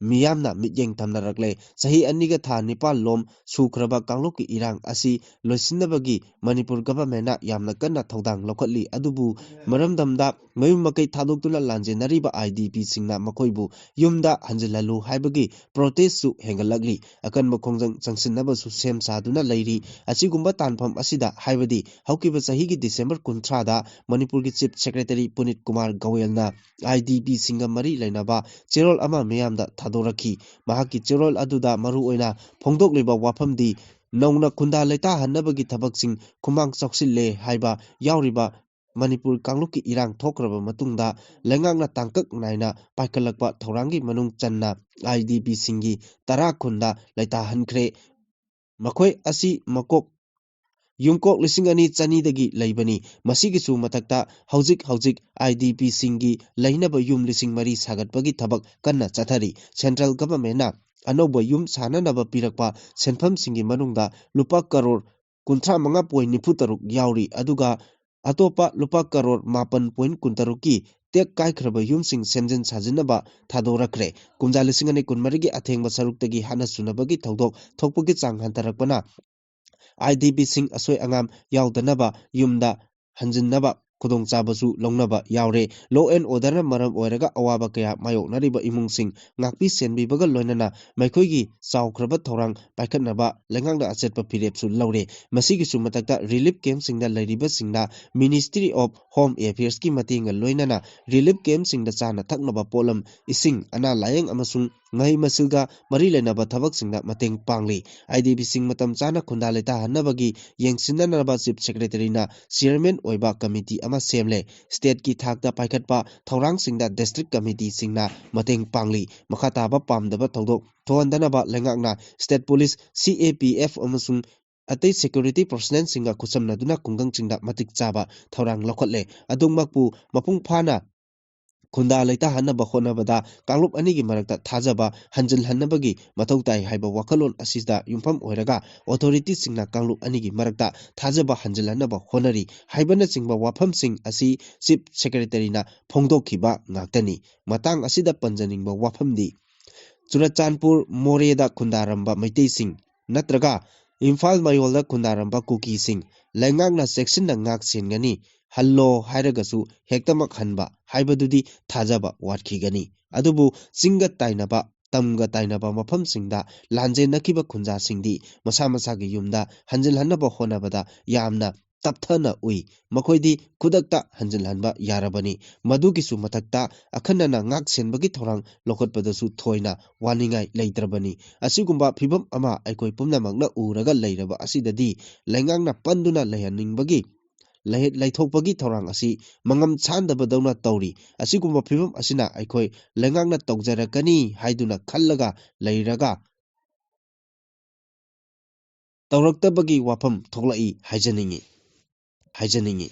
ꯃꯤꯌꯥꯝꯅ ꯃꯤꯠꯌꯦꯡ ꯊꯝꯅꯔꯛꯂꯦ꯫ ꯆꯍꯤ ꯑꯅꯤꯒ ꯊꯥ ꯅꯤꯄꯥꯜ ꯂꯣꯝ ꯁꯨꯈ꯭ꯔꯕ ꯀꯥꯡꯂꯨꯞꯀꯤ ꯏꯔꯥꯡ ꯑꯁꯤ ꯂꯣꯏꯁꯤꯟꯅꯕꯒꯤ ꯃꯅꯤꯄꯨꯔ governmentꯅ ꯌꯥꯝꯅ ꯀꯟꯅ ꯊꯧꯗꯥꯡ ꯂꯧꯈꯠꯂꯤ꯫ ꯑꯗꯨꯕꯨ ꯃꯔꯝꯗꯝꯗ ꯃꯌꯨꯝ ꯃꯀꯩ ꯊꯥꯗꯣꯛꯇꯨꯅ ꯂꯥꯟꯖꯦꯟꯅꯔꯤꯕ IDPꯁꯤꯡꯅ ꯃꯈꯣꯏꯕꯨ ꯌꯨꯝꯗ ꯍꯟꯖꯤꯜꯍꯜꯂꯨ ꯍꯥꯏꯕꯒꯤ protestꯁꯨ ꯍꯦꯟꯒꯠꯂꯛꯂꯤ꯫ ꯑꯀꯟꯕ ꯈꯣꯡꯖꯪ ꯆꯪꯁꯤꯟꯅꯕꯁꯨ ꯁꯦꯝ ꯁꯥꯗꯨꯅ ꯂꯩꯔꯤ꯫ ꯑꯁꯤꯒꯨꯝꯕ ꯇꯥꯟꯐꯝ ꯑꯁꯤꯗ, ꯍꯥꯏꯕꯗꯤ ꯍꯧꯈꯤꯕ ꯆꯍꯤꯒꯤ December ꯀꯨꯟꯊ꯭ꯔꯥꯗ ꯃꯅꯤꯄꯨꯔꯒꯤ Chief Secretary ꯄꯨꯅꯤꯠ ꯀꯨꯃꯥꯔ ꯒꯣꯌꯦꯜꯅ IDPꯁꯤꯡꯒ ꯃꯔꯤ ꯂꯩꯅꯕ ꯆꯦꯔꯣꯜ ꯑꯃ ꯃꯤꯌꯥꯝꯗ ꯊꯥꯗꯣꯔꯛꯈꯤ꯫ ꯃꯍꯥꯛꯀꯤ ꯆꯦꯔꯣꯜ ꯑꯗꯨꯗ ꯃꯔꯨꯑꯣꯏꯅ ꯐꯣꯡꯗꯣꯛꯂꯤꯕ ꯋꯥꯐꯝꯗꯤ ꯅꯧꯅ ꯈꯨꯟꯗꯥ ꯂꯩꯇꯥꯍꯟꯅꯕꯒꯤ ꯊꯕꯛꯁꯤꯡ ꯈꯨꯃꯥꯡ ꯆꯥꯎꯁꯤꯜꯂꯦ ꯍꯥꯏꯕ ꯌꯥꯎꯔꯤꯕ ꯃꯅꯤꯄꯨꯔ ꯀꯥꯡꯂꯨꯞꯀꯤ ꯏꯔꯥꯡ ꯊꯣꯛꯈ꯭ꯔꯕ ꯃꯇꯨꯡꯗ ꯂꯩꯉꯥꯛꯅ ꯇꯥꯡꯀꯛ ꯅꯥꯏꯅ ꯄꯥꯏꯈꯠꯂꯛꯄ ꯊꯧꯔꯥꯡꯒꯤ ꯃꯅꯨꯡ ꯆꯟꯅ IDPꯁꯤꯡꯒꯤ ꯇꯔꯥ ꯈꯨꯟꯗ ꯂꯩꯇꯥꯍꯟꯈ꯭ꯔꯦ꯫ ꯃꯈꯣꯏ ꯑꯁꯤ ꯃꯀꯣꯛ ꯌꯨꯝꯀꯣꯛ ꯂꯤꯁꯤꯡ ꯑꯅꯤ ꯆꯅꯤꯗꯒꯤ ꯂꯩꯕꯅꯤ꯫ ꯃꯁꯤꯒꯤꯁꯨ ꯃꯊꯛꯇ ꯍꯧꯖꯤꯛ ꯍꯧꯖꯤꯛ IDPꯁꯤꯡꯒꯤ ꯂꯩꯅꯕ ꯌꯨꯝ ꯂꯤꯁꯤꯡ ꯃꯔꯤ ꯁꯥꯒꯠꯄꯒꯤ ꯊꯕꯛ ꯀꯟꯅ ꯆꯠꯊꯔꯤ꯫ Central governmentꯅ ꯑꯅꯧꯕ ꯌꯨꯝ ꯁꯥꯅꯅꯕ ꯄꯤꯔꯛꯄ ꯁꯦꯟꯐꯝꯁꯤꯡꯒꯤ ꯃꯅꯨꯡꯗ ꯂꯨꯄꯥ ꯀꯔꯣꯔ ꯀꯨꯟꯊ꯭ꯔꯥ ꯃꯉꯥ point ꯅꯤꯐꯨ ꯇꯔꯨꯛ ꯌꯥꯎꯔꯤ꯫ ꯑꯗꯨꯒ ꯑꯇꯣꯞꯄ ꯂꯨꯄꯥ ꯀꯔꯣꯔ ꯃꯥꯄꯟ point ꯀꯨꯟꯇꯔꯨꯛꯀꯤ ꯇꯦꯛ ꯀꯥꯏꯈ꯭ꯔꯕ ꯌꯨꯝꯁꯤꯡ ꯁꯦꯝꯖꯤꯟ ꯁꯥꯖꯤꯟꯅꯕ ꯊꯥꯗꯣꯔꯛꯈ꯭ꯔꯦ꯫ ꯀꯨꯝꯖꯥ ꯂꯤꯁꯤꯡ ꯑꯅꯤ ꯀꯨꯟꯃꯔꯤꯒꯤ ꯑꯊꯦꯡꯕ ꯁꯔꯨꯛꯇꯒꯤ ꯍꯥꯟꯅ ꯁꯨꯅꯕꯒꯤ ꯊꯧꯗꯣꯛ ꯊꯣꯛꯄꯒꯤ ꯆꯥꯡ ꯍꯟꯊꯔꯛꯄꯅ IDPꯁꯤꯡ ꯑꯁꯣꯏ ꯑꯉꯥꯝ ꯌꯥꯎꯗꯅꯕ ꯌꯨꯝꯗ ꯍꯟꯖꯤꯟꯅꯕ ꯈꯨꯗꯣꯡꯆꯥꯕꯁꯨ ꯂꯧꯅꯕ ꯌꯥꯎꯔꯦ꯫ Law and orderꯅ ꯃꯔꯝ ꯑꯣꯏꯔꯒ ꯑꯋꯥꯕ ꯀꯌꯥ ꯃꯥꯌꯣꯛꯅꯔꯤꯕ ꯏꯃꯨꯡꯁꯤꯡ ꯉꯥꯛꯄꯤ ꯁꯦꯟꯕꯤꯕꯒ ꯂꯣꯏꯅꯅ ꯃꯈꯣꯏꯒꯤ ꯆꯥꯎꯈ꯭ꯔꯕ ꯊꯧꯔꯥꯡ ꯄꯥꯏꯈꯠꯅꯕ ꯂꯩꯉꯥꯛꯅ ꯑꯆꯦꯠꯄ ꯐꯤꯔꯦꯞꯁꯨ ꯂꯧꯔꯦ꯫ ꯃꯁꯤꯒꯤꯁꯨ ꯃꯊꯛꯇ relief campꯁꯤꯡꯗ ꯂꯩꯔꯤꯕꯁꯤꯡꯅ Ministry of Home Affairsꯀꯤ ꯃꯇꯦꯡꯒ ꯂꯣꯏꯅꯅ relief campꯁꯤꯡꯗ ꯆꯥꯅ ꯊꯛꯅꯕ ꯄꯣꯠꯂꯝ, ꯏꯁꯤꯡ, ꯑꯅꯥ ꯂꯥꯌꯦꯡ ꯑꯃꯁꯨꯡ ꯃꯍꯩ ꯃꯁꯤꯡꯒ ꯃꯔꯤ ꯂꯩꯅꯕ ꯊꯕꯛꯁꯤꯡꯗ ꯃꯇꯦꯡ ꯄꯥꯡꯂꯤ꯫ IDPꯁꯤꯡ ꯃꯇꯝ ꯆꯥꯅ ꯈꯨꯟꯗꯥ ꯂꯩꯇꯥꯍꯟꯅꯕꯒꯤ ꯌꯦꯡꯁꯤꯟꯅꯅꯕ Chief Secretaryꯅ chairman ꯑꯣꯏꯕ committee ꯑꯃ ꯁꯦꯝꯂꯦ꯫ Stateꯀꯤ ꯊꯥꯛꯇ ꯄꯥꯏꯈꯠꯄ ꯊꯧꯔꯥꯡꯁꯤꯡꯗ district committeeꯁꯤꯡꯅ ꯃꯇꯦꯡ ꯄꯥꯡꯂꯤ꯫ ꯃꯈꯥ ꯇꯥꯕ ꯄꯥꯝꯗꯕ ꯊꯧꯗꯣꯛ ꯊꯣꯛꯍꯟꯗꯅꯕ ꯂꯩꯉꯥꯛꯅ State Police, CAPF ꯑꯃꯁꯨꯡ ꯑꯇꯩ security personnelꯁꯤꯡꯒ ꯈꯨꯠꯁꯝꯅꯗꯨꯅ ꯈꯨꯡꯒꯪꯁꯤꯡꯗ ꯃꯇꯤꯛ ꯆꯥꯕ ꯊꯧꯔꯥꯡ ꯂꯧꯈꯠꯂꯦ꯫ ꯑꯗꯨꯃꯛꯄꯨ ꯃꯄꯨꯡ ꯐꯥꯅ ꯈꯨꯟꯗꯥ ꯂꯩꯇꯥꯍꯟꯅꯕ ꯍꯣꯠꯅꯕꯗ ꯀꯥꯡꯂꯨꯞ ꯑꯅꯤꯒꯤ ꯃꯔꯛꯇ ꯊꯥꯖꯕ ꯍꯟꯖꯤꯜꯍꯟꯅꯕꯒꯤ ꯃꯊꯧ ꯇꯥꯏ ꯍꯥꯏꯕ ꯋꯥꯈꯜꯂꯣꯟ ꯑꯁꯤꯗ ꯌꯨꯝꯐꯝ ꯑꯣꯏꯔꯒ authorityꯁꯤꯡꯅ ꯀꯥꯡꯂꯨꯞ ꯑꯅꯤꯒꯤ ꯃꯔꯛꯇ ꯊꯥꯖꯕ ꯍꯟꯖꯤꯜꯍꯟꯅꯕ ꯍꯣꯠꯅꯔꯤ ꯍꯥꯏꯕꯅꯆꯤꯡꯕ ꯋꯥꯐꯝꯁꯤꯡ ꯑꯁꯤ Chief Secretaryꯅ ꯐꯣꯡꯗꯣꯛꯈꯤꯕ ꯉꯥꯛꯇꯅꯤ꯫ ꯃꯇꯥꯡ ꯑꯁꯤꯗ ꯄꯟꯖꯅꯤꯡꯕ ꯋꯥꯐꯝꯗꯤ, ꯆꯨꯔꯆꯥꯟꯄꯨꯔ ꯃꯣꯔꯦꯗ ꯈꯨꯟꯗꯥꯔꯝꯕ ꯃꯩꯇꯩꯁꯤꯡ ꯅꯠꯇ꯭ꯔꯒ ꯏꯝꯐꯥꯜ ꯃꯌꯣꯜꯗ ꯈꯨꯟꯗꯥꯔꯝꯕ ꯀꯨꯀꯤꯁꯤꯡ ꯂꯩꯉꯥꯛꯅ ꯆꯦꯛꯁꯤꯟꯅ ꯉꯥꯛ ꯁꯦꯟꯒꯅꯤ, ꯍꯜꯂꯣ ꯍꯥꯏꯔꯒꯁꯨ ꯍꯦꯛꯇꯃꯛ ꯍꯟꯕ ꯍꯥꯏꯕꯗꯨꯗꯤ ꯊꯥꯖꯕ ꯋꯥꯠꯈꯤꯒꯅꯤ꯫ ꯑꯗꯨꯕꯨ ꯆꯤꯡꯒ ꯇꯥꯏꯅꯕ, ꯇꯝꯒ ꯇꯥꯏꯅꯕ ꯃꯐꯝꯁꯤꯡꯗ ꯂꯥꯟꯖꯦꯟꯅꯈꯤꯕ ꯈꯨꯟꯖꯥꯁꯤꯡꯗꯤ ꯃꯁꯥ ꯃꯁꯥꯒꯤ ꯌꯨꯝꯗ ꯍꯟꯖꯤꯜꯍꯟꯅꯕ ꯍꯣꯠꯅꯕꯗ ꯌꯥꯝꯅ ꯇꯞꯊꯅ ꯎꯏ꯫ ꯃꯈꯣꯏꯗꯤ ꯈꯨꯗꯛꯇ ꯍꯟꯖꯤꯜꯍꯟꯕ ꯌꯥꯔꯕꯅꯤ꯫ ꯃꯗꯨꯒꯤꯁꯨ ꯃꯊꯛꯇ ꯑꯈꯟꯅꯅ ꯉꯥꯛ ꯁꯦꯟꯕꯒꯤ ꯊꯧꯔꯥꯡ ꯂꯧꯈꯠꯄꯗꯁꯨ ꯊꯣꯏꯅ ꯋꯥꯅꯤꯡꯉꯥꯏ ꯂꯩꯇ꯭ꯔꯕꯅꯤ꯫ ꯑꯁꯤꯒꯨꯝꯕ ꯐꯤꯚꯝ ꯑꯃ ꯑꯩꯈꯣꯏ ꯄꯨꯝꯅꯃꯛꯅ ꯎꯔꯒ ꯂꯩꯔꯕ ꯑꯁꯤꯗꯗꯤ ꯂꯩꯉꯥꯛꯅ ꯄꯟꯗꯨꯅ ꯂꯩꯍꯟꯅꯤꯡꯕꯒꯤ, ꯂꯩ-, ꯂꯩꯊꯣꯛꯄꯒꯤ ꯊꯧꯔꯥꯡ ꯑꯁꯤ ꯃꯉꯝ ꯁꯥꯟꯗꯕꯗꯧꯅ ꯇꯧꯔꯤ꯫ ꯑꯁꯤꯒꯨꯝꯕ ꯐꯤꯚꯝ ꯑꯁꯤꯅ ꯑꯩꯈꯣꯏ ꯂꯩꯉꯥꯛꯅ ꯇꯧꯖꯔꯛꯀꯅꯤ ꯍꯥꯏꯗꯨꯅ ꯈꯜꯂꯒ ꯂꯩꯔꯒ ꯇꯧꯔꯛꯇꯕꯒꯤ ꯋꯥꯐꯝ ꯊꯣꯛꯂꯛꯏ ꯍꯥꯏꯖꯅꯤꯡꯏ, ꯍꯥꯏꯖꯅꯤꯡꯏ꯫